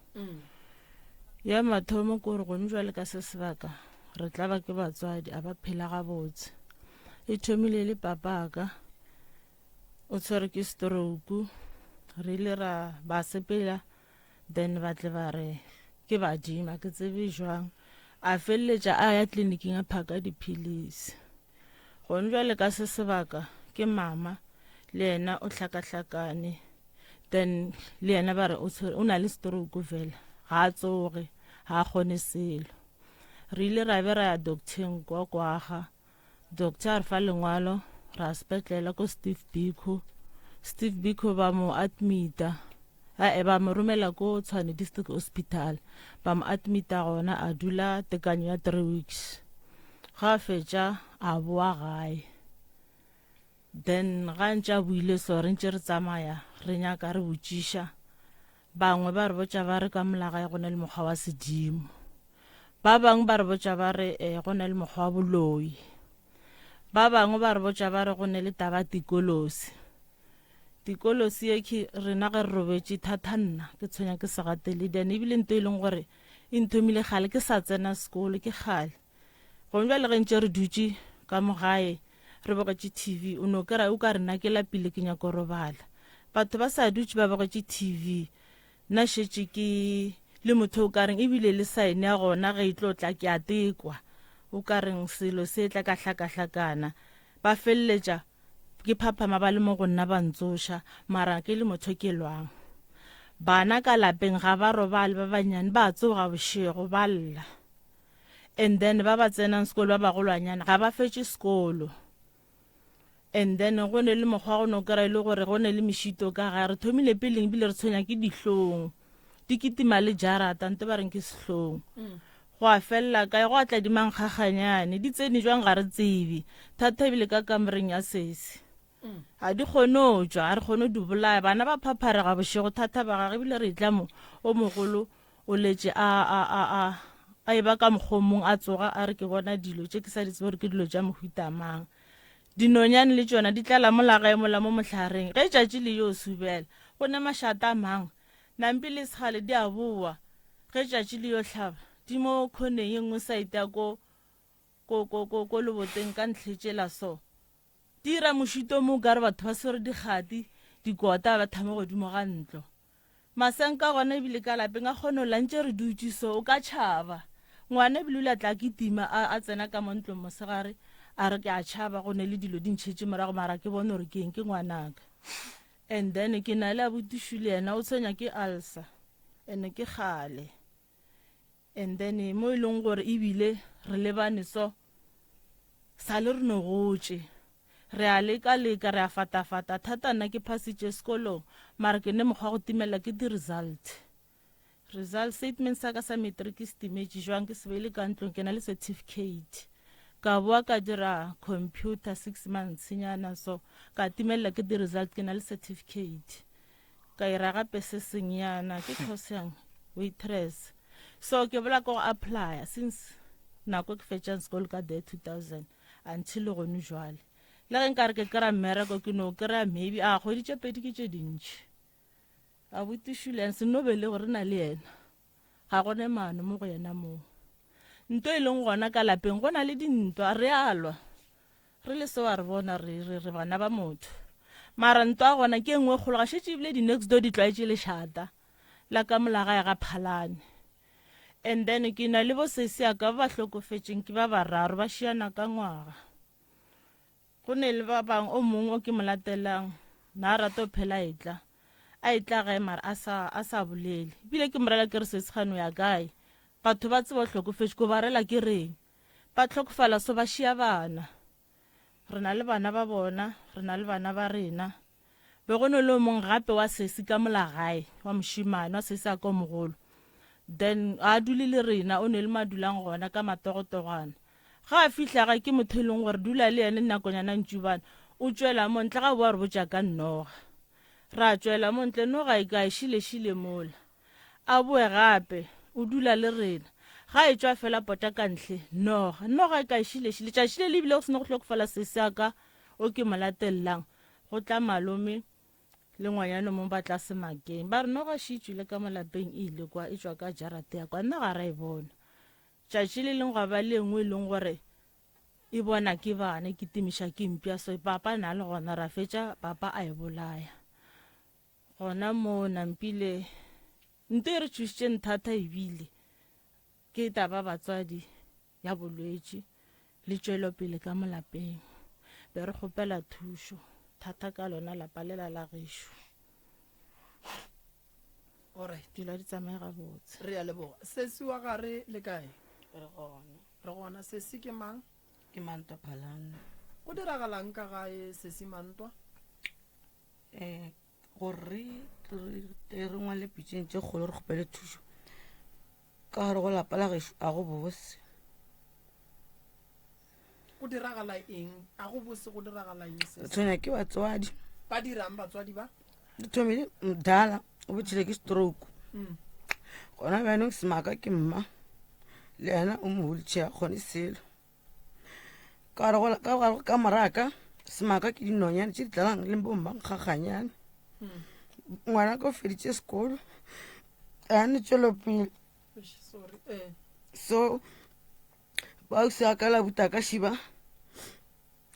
D: Ya mathomo ke gore gone jwale ka se sebaka re tla ba ke batswadi a ba phela gabotse. E thomile le papaka o tshwere ke stroke re ile ra ba sepela then ba tle ba re ke badimo a ke tsebe jwang a feleletša a ya tleliniking a phaka diphilisi gone jwale ka se sebaka ke mama le yena o hlakahlakane. Then le yena ba re o tshwere o na le stroke fela ga a tsoge ga a kgone selo. Re ile ra be ra ya docteng kwa kwaga doctor a re fa lengwalo ra sepetlele ko Steve Biko. Steve Biko ba mo admita ae ba mo romela ko Tshwane District Hospital ba mo admita gona a dula tekanyo ya 3 weeks. Ga a fetša a boa gae. Then ga ntše a buile so re ntše re tsamaya re nyaka re botšiša bangwe ba re botša ba re ka molagae go na le mokgwa wa sedimo ba bangwe ba re botša ba re eh, go na le mokgwa wa boloi ba bangwe ba re botša ba re go ne le taba tikolosi tikolosi ye ke rena ge re robetše thata nna ke tshwenya ke segatele then ebile nto e leng gore e nthomile kgale ke sa tsena sekolo ke kgale Gomme bjale ge ntše re dutše ka mo gae re bogetše TV, o no kry-a o ka re nna ke lapile ke nyako robala. Batho ba sa dutše ba bogetše TV, nna šetše ke le motho o ka reng ebile le saene ya gona ge e tlo tla ke a tekwa, o ka reng selo se tla ka hlakahlakana. Ba feleletša ke phaphama ba le mo go nna ba ntsoša, mara ke le motho ke lwang. Bana ka lapeng ga ba robale ba bannyane ba tsoga bošego ba lla. And then ba ba tsenang sekolo ba bagolwanyana ga ba fetše sekolo. And then go ne le mokgwa go no kry-a e le gore go ne le mešito ka gae re thomile peleng ebile re tshwenya ke dihlong di kitima le jarata nte ba reng ke sehlong go a felela kae go a tla dimankgaganyane di tsene jwang ga re tsebe thata ebile ka kamoreng ya sesi ga di kgone go tšwa ga re kgone go di bolaya bana ba phapharega bošego thata ba gage ebile re tla mo o mogolo o letše a a a a a e ba ka mokgomong a tsoga a re ke bona dilo tše ke sa di tsebe gore ke dilo tša mohuta mang dinonyane le tšona di tlala mola gae mola mo mohlareng ge tšatši le yo subela go ne mašata a mang nampi le segale di a boa ge tšatši le yo hlaba di mo khoneng e nngwe saete ya ko ko ko ko ko leboteng ka ntlhe tšela so Dira mošito mo o ka re batho ba swere dikgati, dikota ba thama godimo ga ntlo. Masenka gona ebile ka lapeng a kgone go lla ntše re dutše so o ka tšhaba. Ngwana ebile o ile a tla a kitima a, a tsena ka mo ntlong mosegare a re ke a tšhaba go ne le dilo di ntšhetše morago mara ke bone gore ke eng ke ngwanaka. And then ke na le abuti Shuli yena o tshwenya ke ulcer and ke kgale. And then mo e leng gore ebile re lebane so sa le re no gotše re a leka leka re a fatafata thata nna ke phasitše sekolong mara ke ne mokgwa go timelela ke di-result result statement sa ka sa matric se timetše jwang ke se beile ka ntlong ke na le certificate ka boa ka dira computer six months nyana so ka timelela ke di-result ke na le certificate Ka ira gape se sengnyana ke course yang waitress so ke bola ko go applya since nako ke fetšang sekolo ka the 2000 until gone jwale le ge nkare ke kry-a mmereko ke no kry-a maybe a kgwedi tše pedi ke tše dintši abuti Julian se no be le gore na le yena Ga go ne maano mo go yena moo. Nto e leng gona ka lapeng go na le dintwa, re a lwa. Re le seo a re bona re, re, re bana ba motho. Mara ntwa gona ke e nngwe e kgolo, ga šetše ebile di-next door di tlwaetše lešata la ka mola gae ga Phalane. And then ke na le bo sesi ya ka ba ba hlokofetšeng ke ba bararo, ba šiana ka ngwaga. Go ne le ba bang o mongwe o ke mo latelang na a rata o phela a etla a etla gae mara a sa a sa bolele ebile ke morela ke re sesegano ya kae batho ba tseba o hlokofetše ko ba rela ke reng ba hlokofala so ba šia bana re na le bana ba bona re na le bana ba rena Be go ne le o mongwe gape wa sesi ka mola gae, wa mošemane, wa sesi a ka o mogolo. Then a dule le rena, o ne le mo a dulang gona ka matogotogwana. Ga a fihla gae ke motho e leng gore dula le yene nakonyana ntšubana, o tšwela mo ntle ga boa re botša ka noga. Ra tšwela mo ntle, noga e kae, šile šile mola. A boe gape, o dula le rena. Ga e tšwa fela pota ka ntle, noga, noga e kae, šile šile. Tšatši le le bile go seno go hlokofala sesi a ka o ke mo latellang. Go tla malome le ngwanyana mong ba tla semakeng. Ba re noga še e tšwile ka mo lapeng e ile kwa e tšwa ka jarate ya kwa nna ga ra e bona. Tšatši le leng gwa ba le engwe e leng gore e bona ke bana e kitimiša ke mpša so papa na le gona ra fetša papa a e bolaya. Gona moo Nampile nto e re tšhošitšeng thata ebile ke taba batswadi ya bolwetši le tšwelopele ka mo lapeng. Be re kgopela thušo thata ka lona lapa lela la gešo.
B: Alright.
D: Dilo di tsamaye gabotse.
B: Re a leboga. Sesi wa gare le kae?
F: Re gona.
B: Re gona. Sesi ke mang?
F: Ke Mantwa Phalane.
B: Go diragalang ka gae Sesi Mantwa?
F: Eh, gore re re re ngwale pitšeng tše kgolo re kgopele thušo ka gare go lapa la gešo a go bose.
B: Go diragala eng? A go bose go diragala eng
F: se? Re tshwenya ke batswadi.
B: Ba dirang batswadi ba?
F: Re thomile mdala o botšhile ke stroke. Gona bjanong semaka ke mma le yena o mo wheelchair kgone selo. Ka gare go ka gare ka moraka semaka ke dinonyane tše di tlalang le bo mmankgaganyane. Ngwana ka o feditše sekolo a ne tšwelopele.
B: Sorry. Eh.
F: So Baausi a ka la buta ka šiba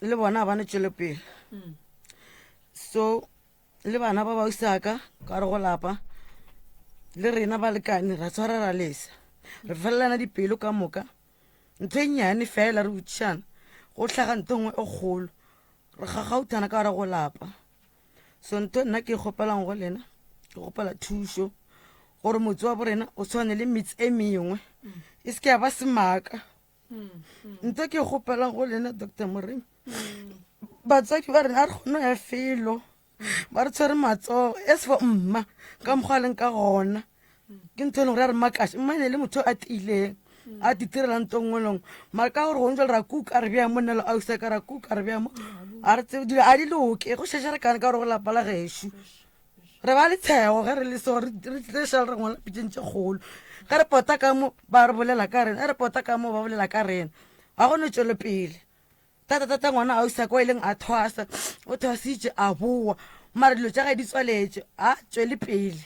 F: le bona ba ne tšwelopele. So le bana ba baausi a ka ka re go lapa le rena balekane ra tshwara ra lesa re felelana dipelo ka moka ntho e nnyane fela re botšišana go hlaga ntho e nngwe e kgolo re gagauthana ka gare go lapa. So ntho nna ke e kgopelang go lena ke kgopela thušo gore motse wa borena o tshwane le metse e mengwe e se ke ya ba semaka. Ntho ke e kgopelang go lena Doctor Moremi, batswadi ba rena a re kgone go ya felo ba re tshwere matsogo as for mma ka mokgwa a leng ka gona. Ke ntho e leng gore ya re makaša, mma e ne e le motho a tiileng a titirela nto nngwe le nngwe mara ka gore gong jale ra kuka re bea mo nna le ausi ka ra kuka re bea mo a re tsebe dilo a di loke go šeše re kane ka gore go lapa la gešo re ba le tshego ge re le so re tle šale re ngwala pitšeng tše kgolo ge re pota ka mo ba re bolela ka rena ge re pota ka mo ba bolela ka rena ga go no tšwelopele. Tata tata ngwana ausi kwa ileng a thwasa o thwasitše a boa mara dilo tša gae di tswaletše a tšwele pele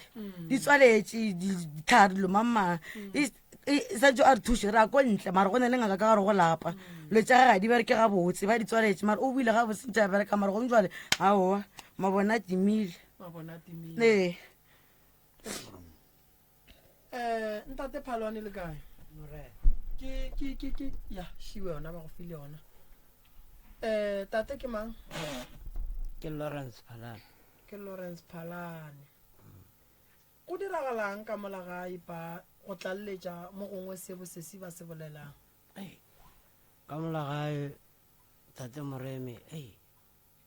F: di tswaletše ditlhare dilo mamang santse a re thuše re ya ko ntle mara go na le ngaka ka gare go lapa dilo tša gage ga di bereke gabotse ba di tswaletše mara o buile gabotse ntse a bereka mara gong jale aowa mabone a timile ee.
B: Eh, ntate Phalwane le kae? Ke ke ke ke ya šiwe yona ba go file yona. Eh, tate ke mang?
G: Ke Lawrence Phalane.
B: Ke Lawrence Phalane. Go diragalang ka mola gae pa go tlaleletša mo gongwe se bosesi ba se bolelang?
G: Ei, ka mola gae tate Moremi, ei,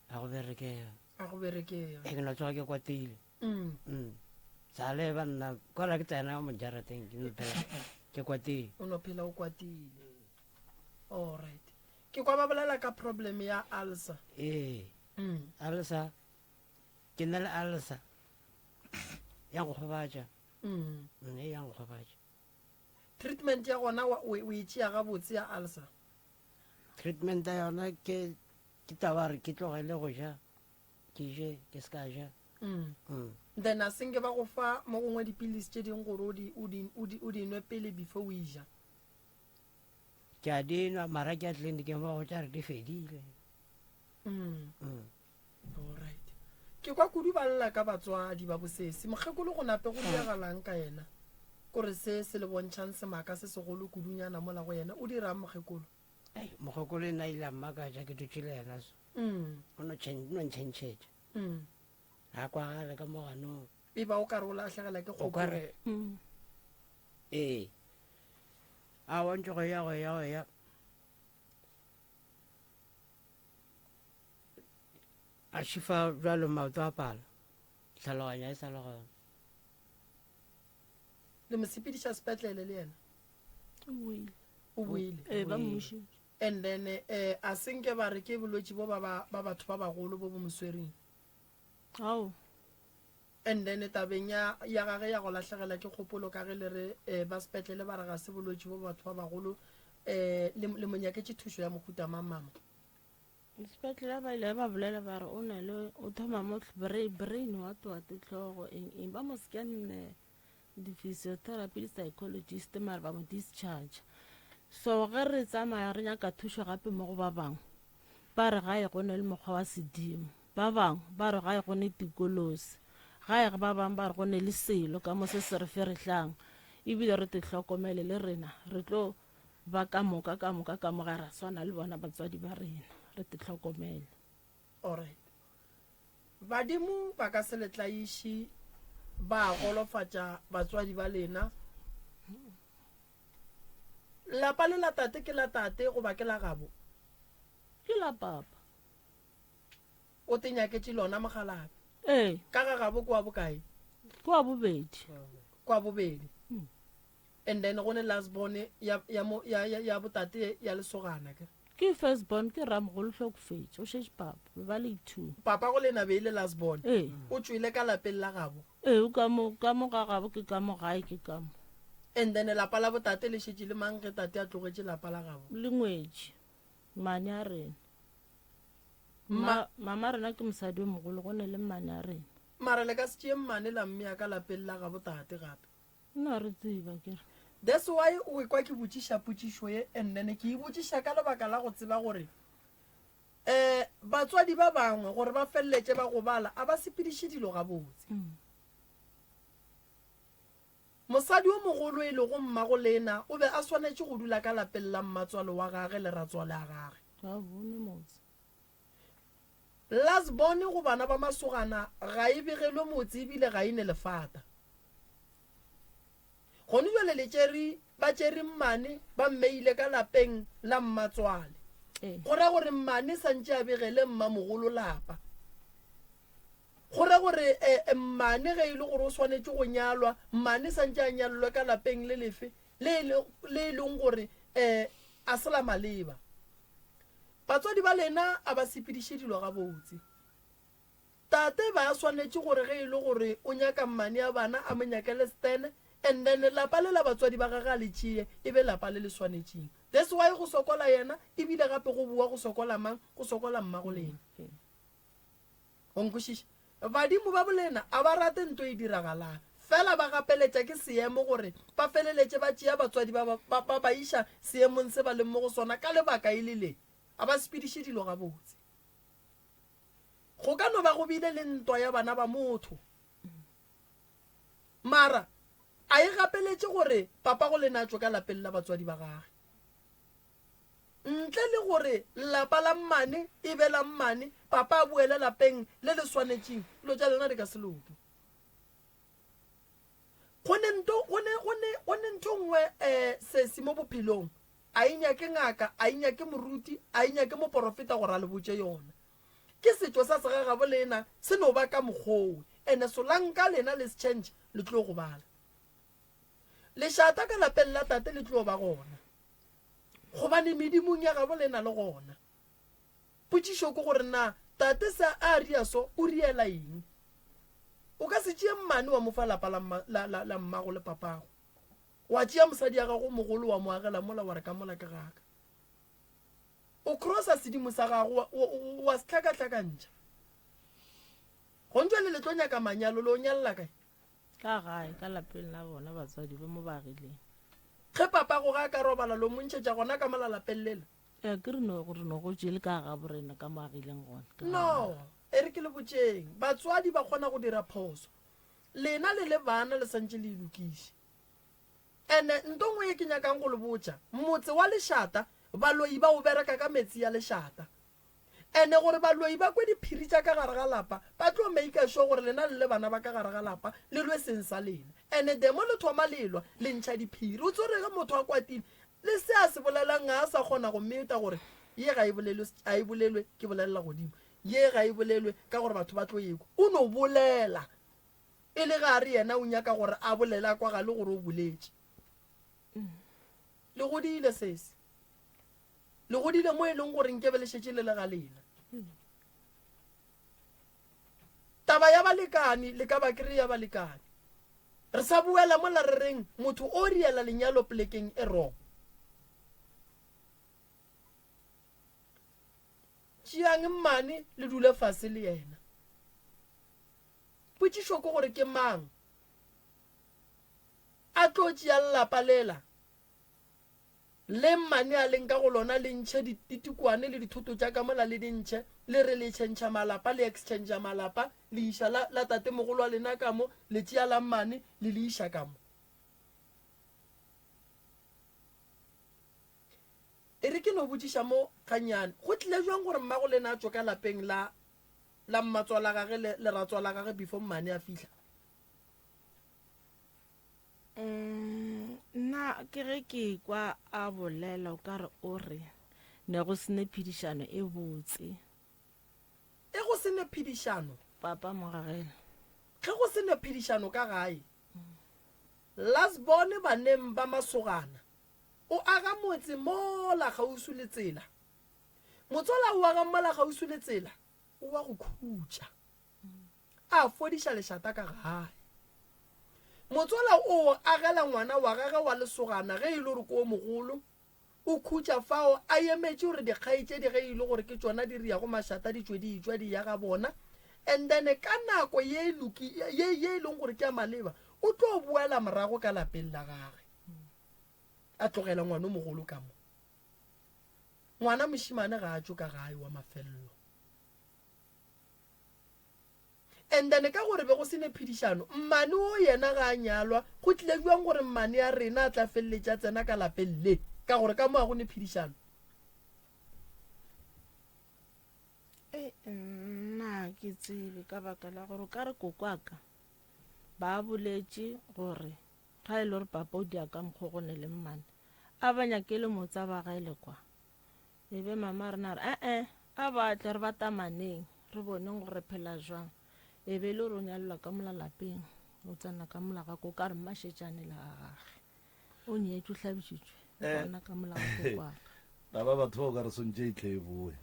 G: a go berekega.
B: A go berekega.
G: E ke no tsoga ke kwatile.
B: Mm.
G: Mm. Sale banna, kwala ke tsena mo jarateng ke no phela ke kwatile.
B: O no phela o kwatile. All right. Ke kwa ba bolela ka problem ya ulcer.
G: Ee.
B: Mm.
G: Ulcer. Ke na le ulcer. Ya go gobatša.
B: Mm.
G: Mm, e ya go gobatša.
B: Treatment ya gona o e tšea gabotse ya ulcer?
G: Treatment ya yona ke ke taba re ke tlogele go ja. Ke je ke se ka ja.
B: Mm. Then a senke ba go fa mo gongwe dipilisi tše dingwe gore o di, o di, o di, o di nwe pele before o ija?
G: Ke a di nwa mara ke ya tleliniking ba go tša re di fedile.
B: Mm.
G: Mm.
B: Alright. Ke kwa kudu ba lla ka batswadi ba bosesi. Mokgekolo go nape go diragalang ka yena? Kore se se le bontšhang semaka se segolo kudunyana mola go yena. O dirang mokgekolo?
G: Ei, mokgekolo ena ile a mmakatša ke dutše le yena so.
B: Mm.
G: O no tšhen, no ntšhentšhetša.
B: Mm.
G: Ga kwagale ka mo ganong.
B: E ba o ka re o lahlegela ke
G: O ka
B: kgopolo.
G: re, ee. A wa ntše go ya go ya go ya. A šifa bjalo maoto a pala. Tlhaloganyo e sa le gona.
B: Le mo sepediša sepetlele le yena?
C: O boile.
B: O boile.
C: Ee, ba mmušitše.
B: And then eh, a se nke ba re ke bolwetši bo ba ba ba batho ba bagolo bo bo mo swereng.
C: Ao.
B: And then tabeng ya ya gage ya go lahlegela ke kgopolo ka ge le re eh, ba sepetlele ba re ga se bolwetši bo batho ba bagolo eh, le, le mo nyaketše thušo ya mohuta mang mama?
D: Sepetlele ba ile ba bolela ba re o na le o thoma mo brain what what hlogo eng eng ba mo scanne di-physiotherapy di-psychologist mare ba mo discharge. So ge re tsamaya re nyaka thušo gape mo go ba bangwe ba re gae go ne le mokgwa wa sedimo, ba bangwe ba re gae go ne tikolosi, gae ba bangwe ba re go ne le selo ka mo se se re ferehlang ebile re te hlokomele le rena re tlo ba ka moka ka moka ka moka ra swana le bona batswadi ba rena re te hlokomele.
B: Alright. Badimo ba ka se le tlaiši. ba golofatša batswadi ba lena. Lapa le la tate ke la tate goba ke la gabo?
C: Ke la papa.
B: O te nyaketše lona mokgalabje?
C: Ee.
B: Ka ga gabo ke wa bokae?
C: Ke wa bobedi.
B: Ke wa bobedi. And then go ne last born ya ya mo ya ya, ya botate ya lesogana ke.
C: Ke first born ke ramogolo hlokofetše o šetše papa be ba le two.
B: Papa go lena be e le last born.
C: Ee.
B: O tšwele ka lapeng la gabo.
C: Ee o ka mo ka mo ga gabo ke ka mo gae ke ka mo.
B: And then lapa la botate le šetše le mang ge tate a tlogetše lapa la gabo?
C: Le ngwetši mmane a rena. Ma, mama rena ke mosadi o mogolo go ne le mmane a rena.
B: Mara le ka se tšee mmane la mmea ka lapeng la gabo tate gape.
C: Nna re tseba ke re.
B: That's why o ekwa ke botšiša potšišo ye and then ke e botšiša ka lebaka la go tseba gore um batswadi ba bangwe gore ba feleletše ba gobala a ba sepediše dilo gabotse. Mosadi o mogolo e lego mmago Lena o be a swanetše go dula ka lapeng la mmatswalo wa gage le ratswale a gage.
C: Ga bone motse.
B: Last born go bana ba masogana ga e begelwe motse ebile ga e ne lefata. Gone jwale le tšere ba tšere mmane ba mmeile ka lapeng la mmatswale. Go ra gore mmane santše a begele mmamogolo lapa. Go ra gore eh, mmane ge e le gore o swanetše go nyalwa, mmane santše a nyalelwe ka lapeng le lefe le le e leng gore eh a se la maleba. Batswadi ba lena a ba sepediše dilo gabotse. Tate ba swanetše gore ge e le gore o nyaka mmane ya bana a mo nyakele stene and then lapa le la batswadi ba gage a le tšee e be lapa le le swanetšeng. That's why go sokola yena ebile gape go bowa go sokola mang? Go sokola mmago lena. Go nkwešiša? Badimo ba bolena a ba rate nto e diragalang, fela ba gapeletša ke seemo gore ba feleletše ba tšea batswadi ba ba ba ba iša seemong se ba leng mo go sona ka lebaka e le le, a ba sepediše dilo gabotse. Go ka no ba go bile le ntwa ya bana ba motho, mara a e gapeletše gore papa go lena a tšwe ka lapeng la batswadi ba gage. Ntle le gore lapa la mmane e be la mmane, papa a boele lapeng le le swanetšeng, dilo tša lena di ka se loke. Go ne nto, go ne, go ne, go ne ntho nngwe um sesi mo bophelong, a e nyake ngaka, a e nyake moruti, a e nyake moporofeta gore a le botše yona. Ke setšo sa segagabo lena, se no ba ka mokgowe. Ene solanka lena le se change, le tlo gobala. Lešata ka lapeng la tate le tlo ba gona, gobane medimong ya gabo le na le gona. Potšišo ke gore na tate se a ria so o riela eng? O ka se tšee mmane wa mo fa lapa la, la, la, la mmago le papago. Wa tšea mosadi ya gago mogolo wa mo agela mola wa re ka mola ke gaka. O crossa sedimo sa gago wa, wa, wa se hlakahlakantšha. Gontšwa le le tlo nyaka manyalo le o nyalla kae?
D: Ka gae, ka lapeng la bona batswadi ba mo ba agileng.
B: Ge papago ga a ka robala, lo mo ntšhetša gona ka mola lapeng lela?
D: Ee, ke re no, re no gotše le ka gabo rena ka mo agileng gona. Ka
B: No, e re ke le botšeng, batswadi ba kgona go dira phoso. Lena le le bana le santše le e lokiše. Ene nto nngwe ye ke nyakang go le botša, motse wa lešata, baloi ba o bereka ka metsi ya lešata. Ene gore baloi ba kwe diphiri tša ka gare ga lapa, ba tlo maker sure gore lena le le bana ba ka gare ga lapa le lwe seng sa lena. Ene the mo le thoma le lwa, le ntšha diphiri. O tsore ge motho a kwatile, le se a se bolelang ga a sa kgona go meta gore ye ga e bolelwe, ga e bolelwe, ke bolelela godimo, ye ga e bolelwe ka gore batho ba tlo ekwa. O no bolela e le ge a re yena o nyaka gore a bolele a kwagale gore o boletše. Le godile sesi. Le godile mo e leng gore nkebe le šetše le le ga lena. Taba ya balekane le ka ba kry ya balekane. Re sa boela mola re reng motho o riela lenyalo polekeng e wrong. Tšeang mmane le dule fase le yena. Potšišo ke gore ke mang a tlo tšea lelapa lela Le mmane a leng ka go lona le ntšhe ditikwane le dithoto tša ka mola le di ntšhe, le re le tšhentšha malapa, le exchange malapa, le iša la, la tatemogolo wa lena ka mo, le tšea la mmane le le iša ka mo. E re ke no botšiša mo gannyane, go tlile bjang gore mmago lena a tšwe ka lapeng la, la mmatswala gage le, le ratswala gage before mmane a fihla?
D: Mm, nna ke ge ke kwa a bolela o ka re o re ne go sene phedišano e botse.
B: E go se ne phedišano.
D: Papa Mogagela.
B: Ge go se ne phedišano ka gae, last born baneng ba masogana o aga motse mola kgauswi le tsela. Motswala o aga mola kgauswi le tsela, o wa go khutša. A fodiša lešata ka gae. Motswala o agela ngwana wa gage wa lesogana ge e le gore ke o mogolo, O khutša fao a emetše gore dikgaetšedi ge e le gore ke tšona di riago mašata di tšwe di etšwa di ya ga bona and then ka nako ye e loki ye ye e leng gore ke ya maleba o tlo boela morago ka lapeng la gage a tlogela ngwana o mogolo ka mo. Ngwana mošemane ga a tšwe ka gae wa mafello. And then ka gore be go se ne phedišano, mmane o yena ga a nyalwa, go tlile bjang gore mmane ya rena a tla feleletše a tsena ka lapeng le, ka gore ka mo ga go ne phedišano?
D: Ei, nna ga ke tsebe ka baka la gore o ka re kokwaka ba boletše gore ga e le gore papa o dia ka mokgwa go ne le mmane a ba nyakele motsa ba gae le kwa. E be mama a rena a re, E-e, a ba tle re batamaneng, re boneng gore re phela jwang. E be e le gore o nyalelwa ka mola lapeng, o tsena ka mola ga koko, a re mmašetšane le ga gage. O nyetšwe, o hlabišitšwe,
A: Eh.
D: gona ka mola ga koko wa ka.
A: Taba batho ba o ka re swantše e tle e boe.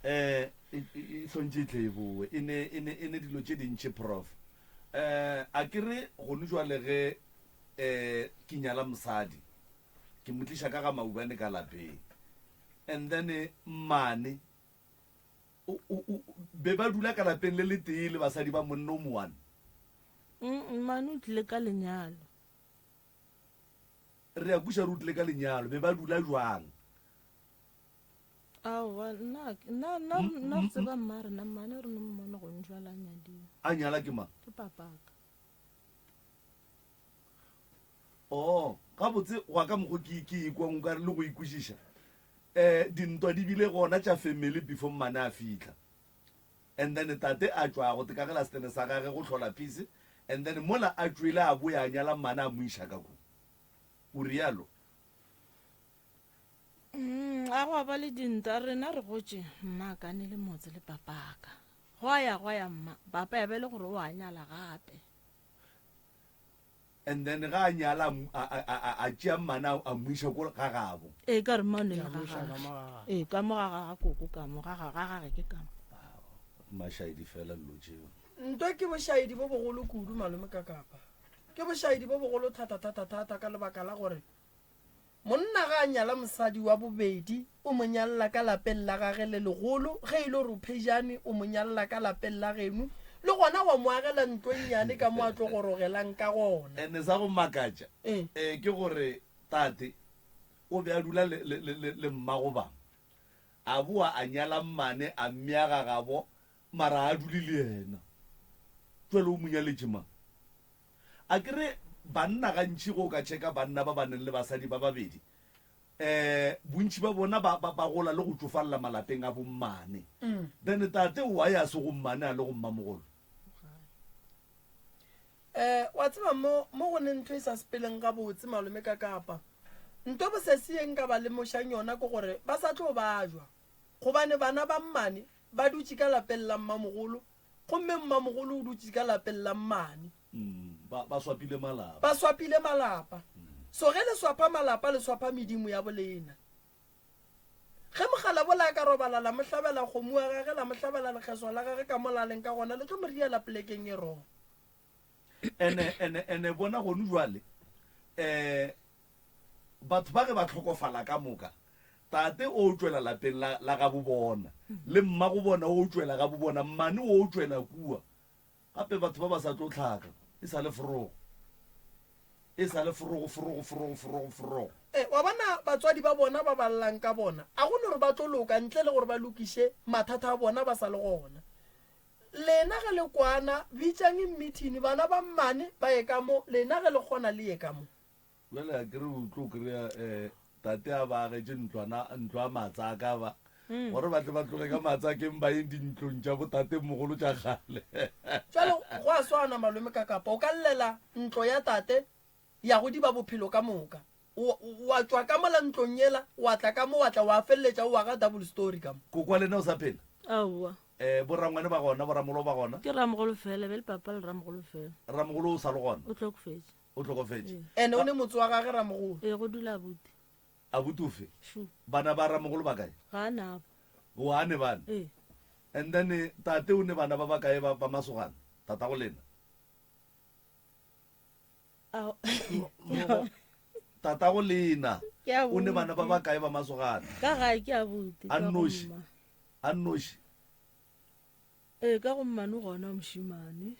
A: Eh, e e- e swantše e tle e boe. E ne e ne e ne dilo tše dintši prof. Eh, a ke re gone jwale ge eh ke nyala mosadi ke mo tliša ka ga maubane ka lapeng and then mmane o, o, o, be ba dula ka lapeng le letee le basadi ba monna o mowane.
D: Mmane o tlile ka lenyalo.
A: Re a kweša re o tlile ka lenyalo, be ba dula jwang?
D: Aowa, nna, nna, nna, nna re tseba mma rena, mmane re no mmona gone jwale a nyadiwa.
A: A nyala ke mang?
D: Ke papaka.
A: Oh, gabotse go ya ka mokgo ke, ke ikwang o ka re le go ikwešiša. Um dintwa di bile gona tša family before mmane a fihla. And then tate a tšwa go tekagela setene sa gage go hlola peace, and then mola a tšwele a boya a nyala mmane a mo iša ka kua. O realo?
D: Mm, a gwa ba le dintwa, rena re gotše mma a kane le motse le papaka. Gwa ya gwa ya mma, papa ya be e le gore o a nyala gape.
A: And then ga a nyala a, a, a, a, a tšea mmane a, a mo iša ko ga gabo.
D: Ee, ka re mmane le
G: A
D: ga
G: mo iša ka
D: gage.
G: mo ga gage.
D: Ee, ka mo ga ga koko ka mo ga ga ga gage ke ka mo.
A: Mašaedi fela dilo tšeo.
B: Ntwa ke bošaedi bo bogolo kudu, malome Kakapa. Ke bošaedi bo bogolo thata thata thata ka lebaka la gore Monna ga a nyala mosadi wa bobedi, o mo nyalla ka lapeng la gage le legolo, ge e le gore o phejane, o mo nyalla ka lapeng la geno, le gona wa mo agela ntlo e nnyane ka mo a tlo gorogelang ka gona.
A: Ene sa go makatša
B: Ee.
A: ke gore tate o be a dula le, le, le, le mmago bang. A boa a nyala mmane, a mmea ga gabo, mara ga a dule le yena. Jwale o mo nyaletše mang? A ke re banna gantši ge o ka checka banna ba ba neng le basadi ba babedi um bontši ba bona ba, ba, ba gola le go tšofalela malapeng a bommane. Then tate why a se go mmane a le go mmamogolo?
B: Um wa tseba mo, mo go ne ntho e sa sepeleng gabotse malome ka kapa. Nto bosesi ye nka ba lemošang yona ke gore ba sa tlo bajwa gobane bana ba mmane ba dutše ka lapeng la mmamogolo Gomme mmamogolo o dutše ka lapeng la mmane.
A: Ba, ba swapile malapa.
B: Ba swapile malapa. So ge le swapha malapa, le swapha medimo ya bolena. Ge mokgalabola a ka robala, la mo hlabela kgomo wa gage, la mo hlabela lekgeswa la gage ka mo laleng ka gona, le tlo mo riela polekeng e wrong.
A: Ene, ene, ene bona gonu jwale, eh, Batho ba ge ba hlokofala ka moka, tate o tšwela lapeng la, la gabobona, le mmagobona o tšwela gabobona, mmane o tšwela kua. Gape batho ba ba sa tlo hlaka, e sa le forogo. E sa le forogo, forogo, forogo, forogo, forogo.
B: Ee, wa bona batswadi ba bona ba ba llang ka bona, a go no re ba tlo loka ntle le gore ba lokiše mathata a bona ba sa le gona. Lena ge le kwana, bitšang mmithini, bana ba mmane ba ye ka mo, lena ge le kgona le ye ka mo.
A: Bjale a ke re o tlo kry-a um tate a ba agetše ntlwana ntlo a matsaka ba gore ba tle ba tloge ka matsakeng ba yeng dintlong tša botatemogolo tša kgale.
B: Jwale go a swana malome ka kapa o ka llela ntlo ya tate Ya go diba bophelo ka moka. O, wa tšwa ka mola ntlong yela, wa tla ka mo, wa tla wa feleletša o aga double story ka mo.
A: Koko wa lena o sa phela?
H: Aowa.
A: Eh, borangwane ba gona, boramolo ba gona?
H: Ke ramogolo fela, bjale papa le ramogolo fela.
A: Ramogolo o sa le gona?
H: O hlokofetše.
A: O hlokofetše.
H: Ee.
B: Ene o ne motse wa gage ramogolo?
H: Ee, go dula abuti.
A: Abuti ofe?
H: Shu.
A: Bana ba ramogolo ba kae?
H: Ga a nabo.
A: O a ne bana?
H: Ee.
A: And then eh, tate o ne bana ba ba kae ba, ba masogana? Tatago lena? Tatago lena o ne bana ba ba kae ba masogana?
H: Ka gae ke abuti.
A: A nnoši. A nnoši.
H: Ee, ka go mmane gona mošemane.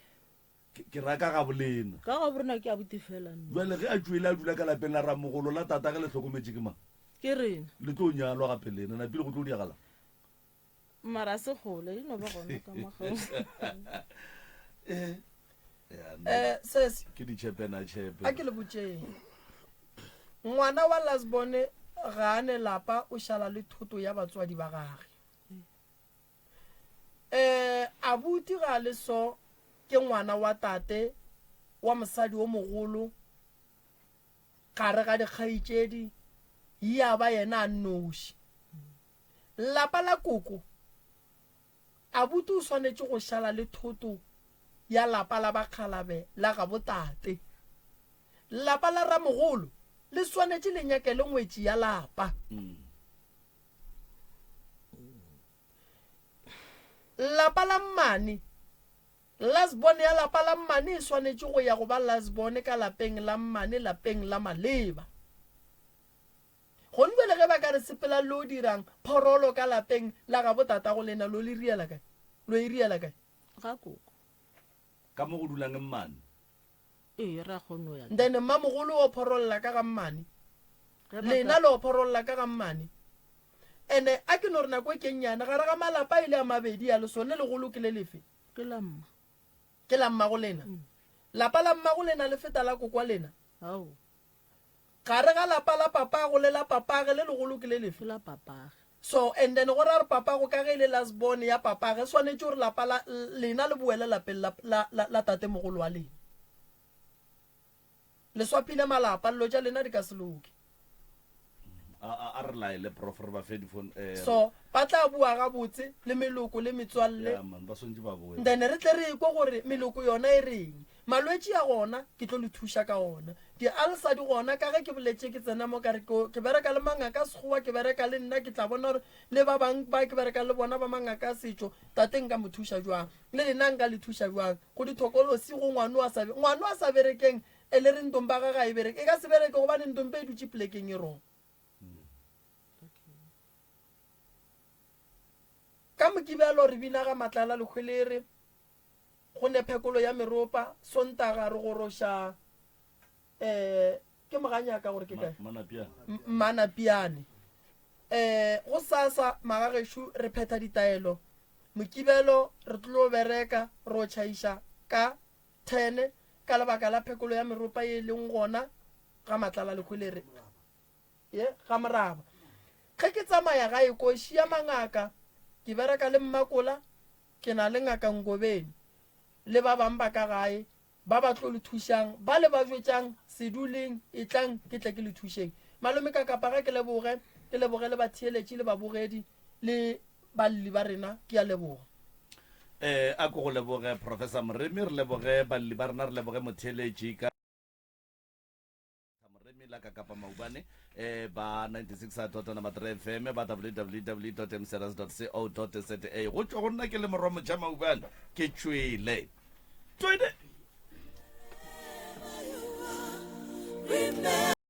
A: Ke ra ka gabo lena.
H: Ka gabo rena ke abuti fela nna.
A: Jwale ge a tšwele a dula ka lapeng la ramogolo la tata ge le hlokometše ke mang?
H: Ke rena.
A: Le tlo nyalwa gape lena napile go tlo diagala.
H: Mara se kgole di no ba gona ka mo kgauswi.
A: Eh, ya, no.
B: Eh, sesi.
A: Ke ditšhepe na tšhepe.
B: A ke le botšeng. Ngwana wa lasbone ga a ne lapa o šala le thoto ya batswadi ba gage. Eh, abuti ga a le so ke ngwana wa tate wa mosadi o mogolo gare ga dikgaetšedi ya ba yena a nnoši. Lapa la koko, Abuti o swanetše go šala le thoto ya lapa la bakgalabe la gabo tate. Lapa la ramogolo le swanetše le nyakele ngwetši ya lapa. Lapa la mmane, Last born ya lapa la mmane e swanetše go ya go ba last born ka lapeng la mmane lapeng la maleba. Gone bjale ge ba ka re sepelang lo dirang phorolo ka lapeng la gabo tatago lena lo le riela kae? Lo e riela kae?
H: Ga koko.
A: Ka mo go dulang mmane.
H: Ee, ra kgono ya.
B: Then mmamogolo o phorolla ka ga mmane.
H: Ge ba
B: Lena
H: ka-
B: lo phorolla ka ga mmane. Ene a ke no re nako e ke nnyane gare ga malapa e le a mabedi a le sone legolo ke le lefe?
H: Ke la mma.
B: Ke la mmago lena. Lapa la mmago lena le feta la kokwa lena.
H: Ao.
B: Gare ga lapa la papago le la papage le legolo ke le lefe?
H: Ke la papage.
B: So, and then go ra gore papago ka ge e le last born ya papage, swanetše gore lapa la lena le boele lapeng la, la, la, la tatemogolo wa lena. Le swaphile malapa, dilo tša lena di ka se loke.
A: A, a, a re laele prof re ba fe diphone. Eh,
B: So, ba tla bua gabotse le meloko le metswalle.
A: Yeah, man, ba swantše ba boe.
B: Then re tle re ekwe gore meloko yona e reng. Malwetši a gona, ke tlo le thuša ka ona. Di-ulcer di gona, ka ge ke boletše ke tsena mo ka re ke, ke bereka le mangaka a Sekgowa, ke bereka le nna, ke tla bona gore le ba bang ba ke berekang le bona ba mangaka a setšo, tate nka mo thuša bjang, le lena nka le thuša bjang. Go dithokolosi, go ngwano a sa, ngwano a sa berekeng, e le re ntompa ga ga e bereke, e ka se bereke gobane ntompa e dutše polekeng e wrong. Ka Mokibelo re bina ga Matlala Lehwelere. Go ne phekolo ya meropa, Sontaga re goroša um ke moganyaka gore ke kae? Mmanapiane. Um go sasa magagešo re phetha ditaelo. Mokibelo re tlo bereka ro tšhaiša ka 10 ka lebaka la phekolo ya meropa ye e leng gona ga Matlala Lehwelere ye ga Moraba. Ge ke tsamaya gae ko šia mangaka ke bereka le Mmakola Ke na le Ngaka Ngobeni le ba bang ba ka gae ba ba tlo le thušang, ba le ba jwetšang, Seduleng, etlang ke tle ke le thušeng. Malome Kakapa, ga ke leboge, ke leboge le batheeletši le babogedi le balli ba rena, ke a leboga.
A: Eh, a ko go leboge Professor Moremi, re leboge balli ba rena, re leboge motheeletši ka. Moremi la ka kapa maubane eh ba 96 number 3 FM ba www.mcrs.co.za go tšwa go nna ke le morwa motšha maubane ke tšwele twene.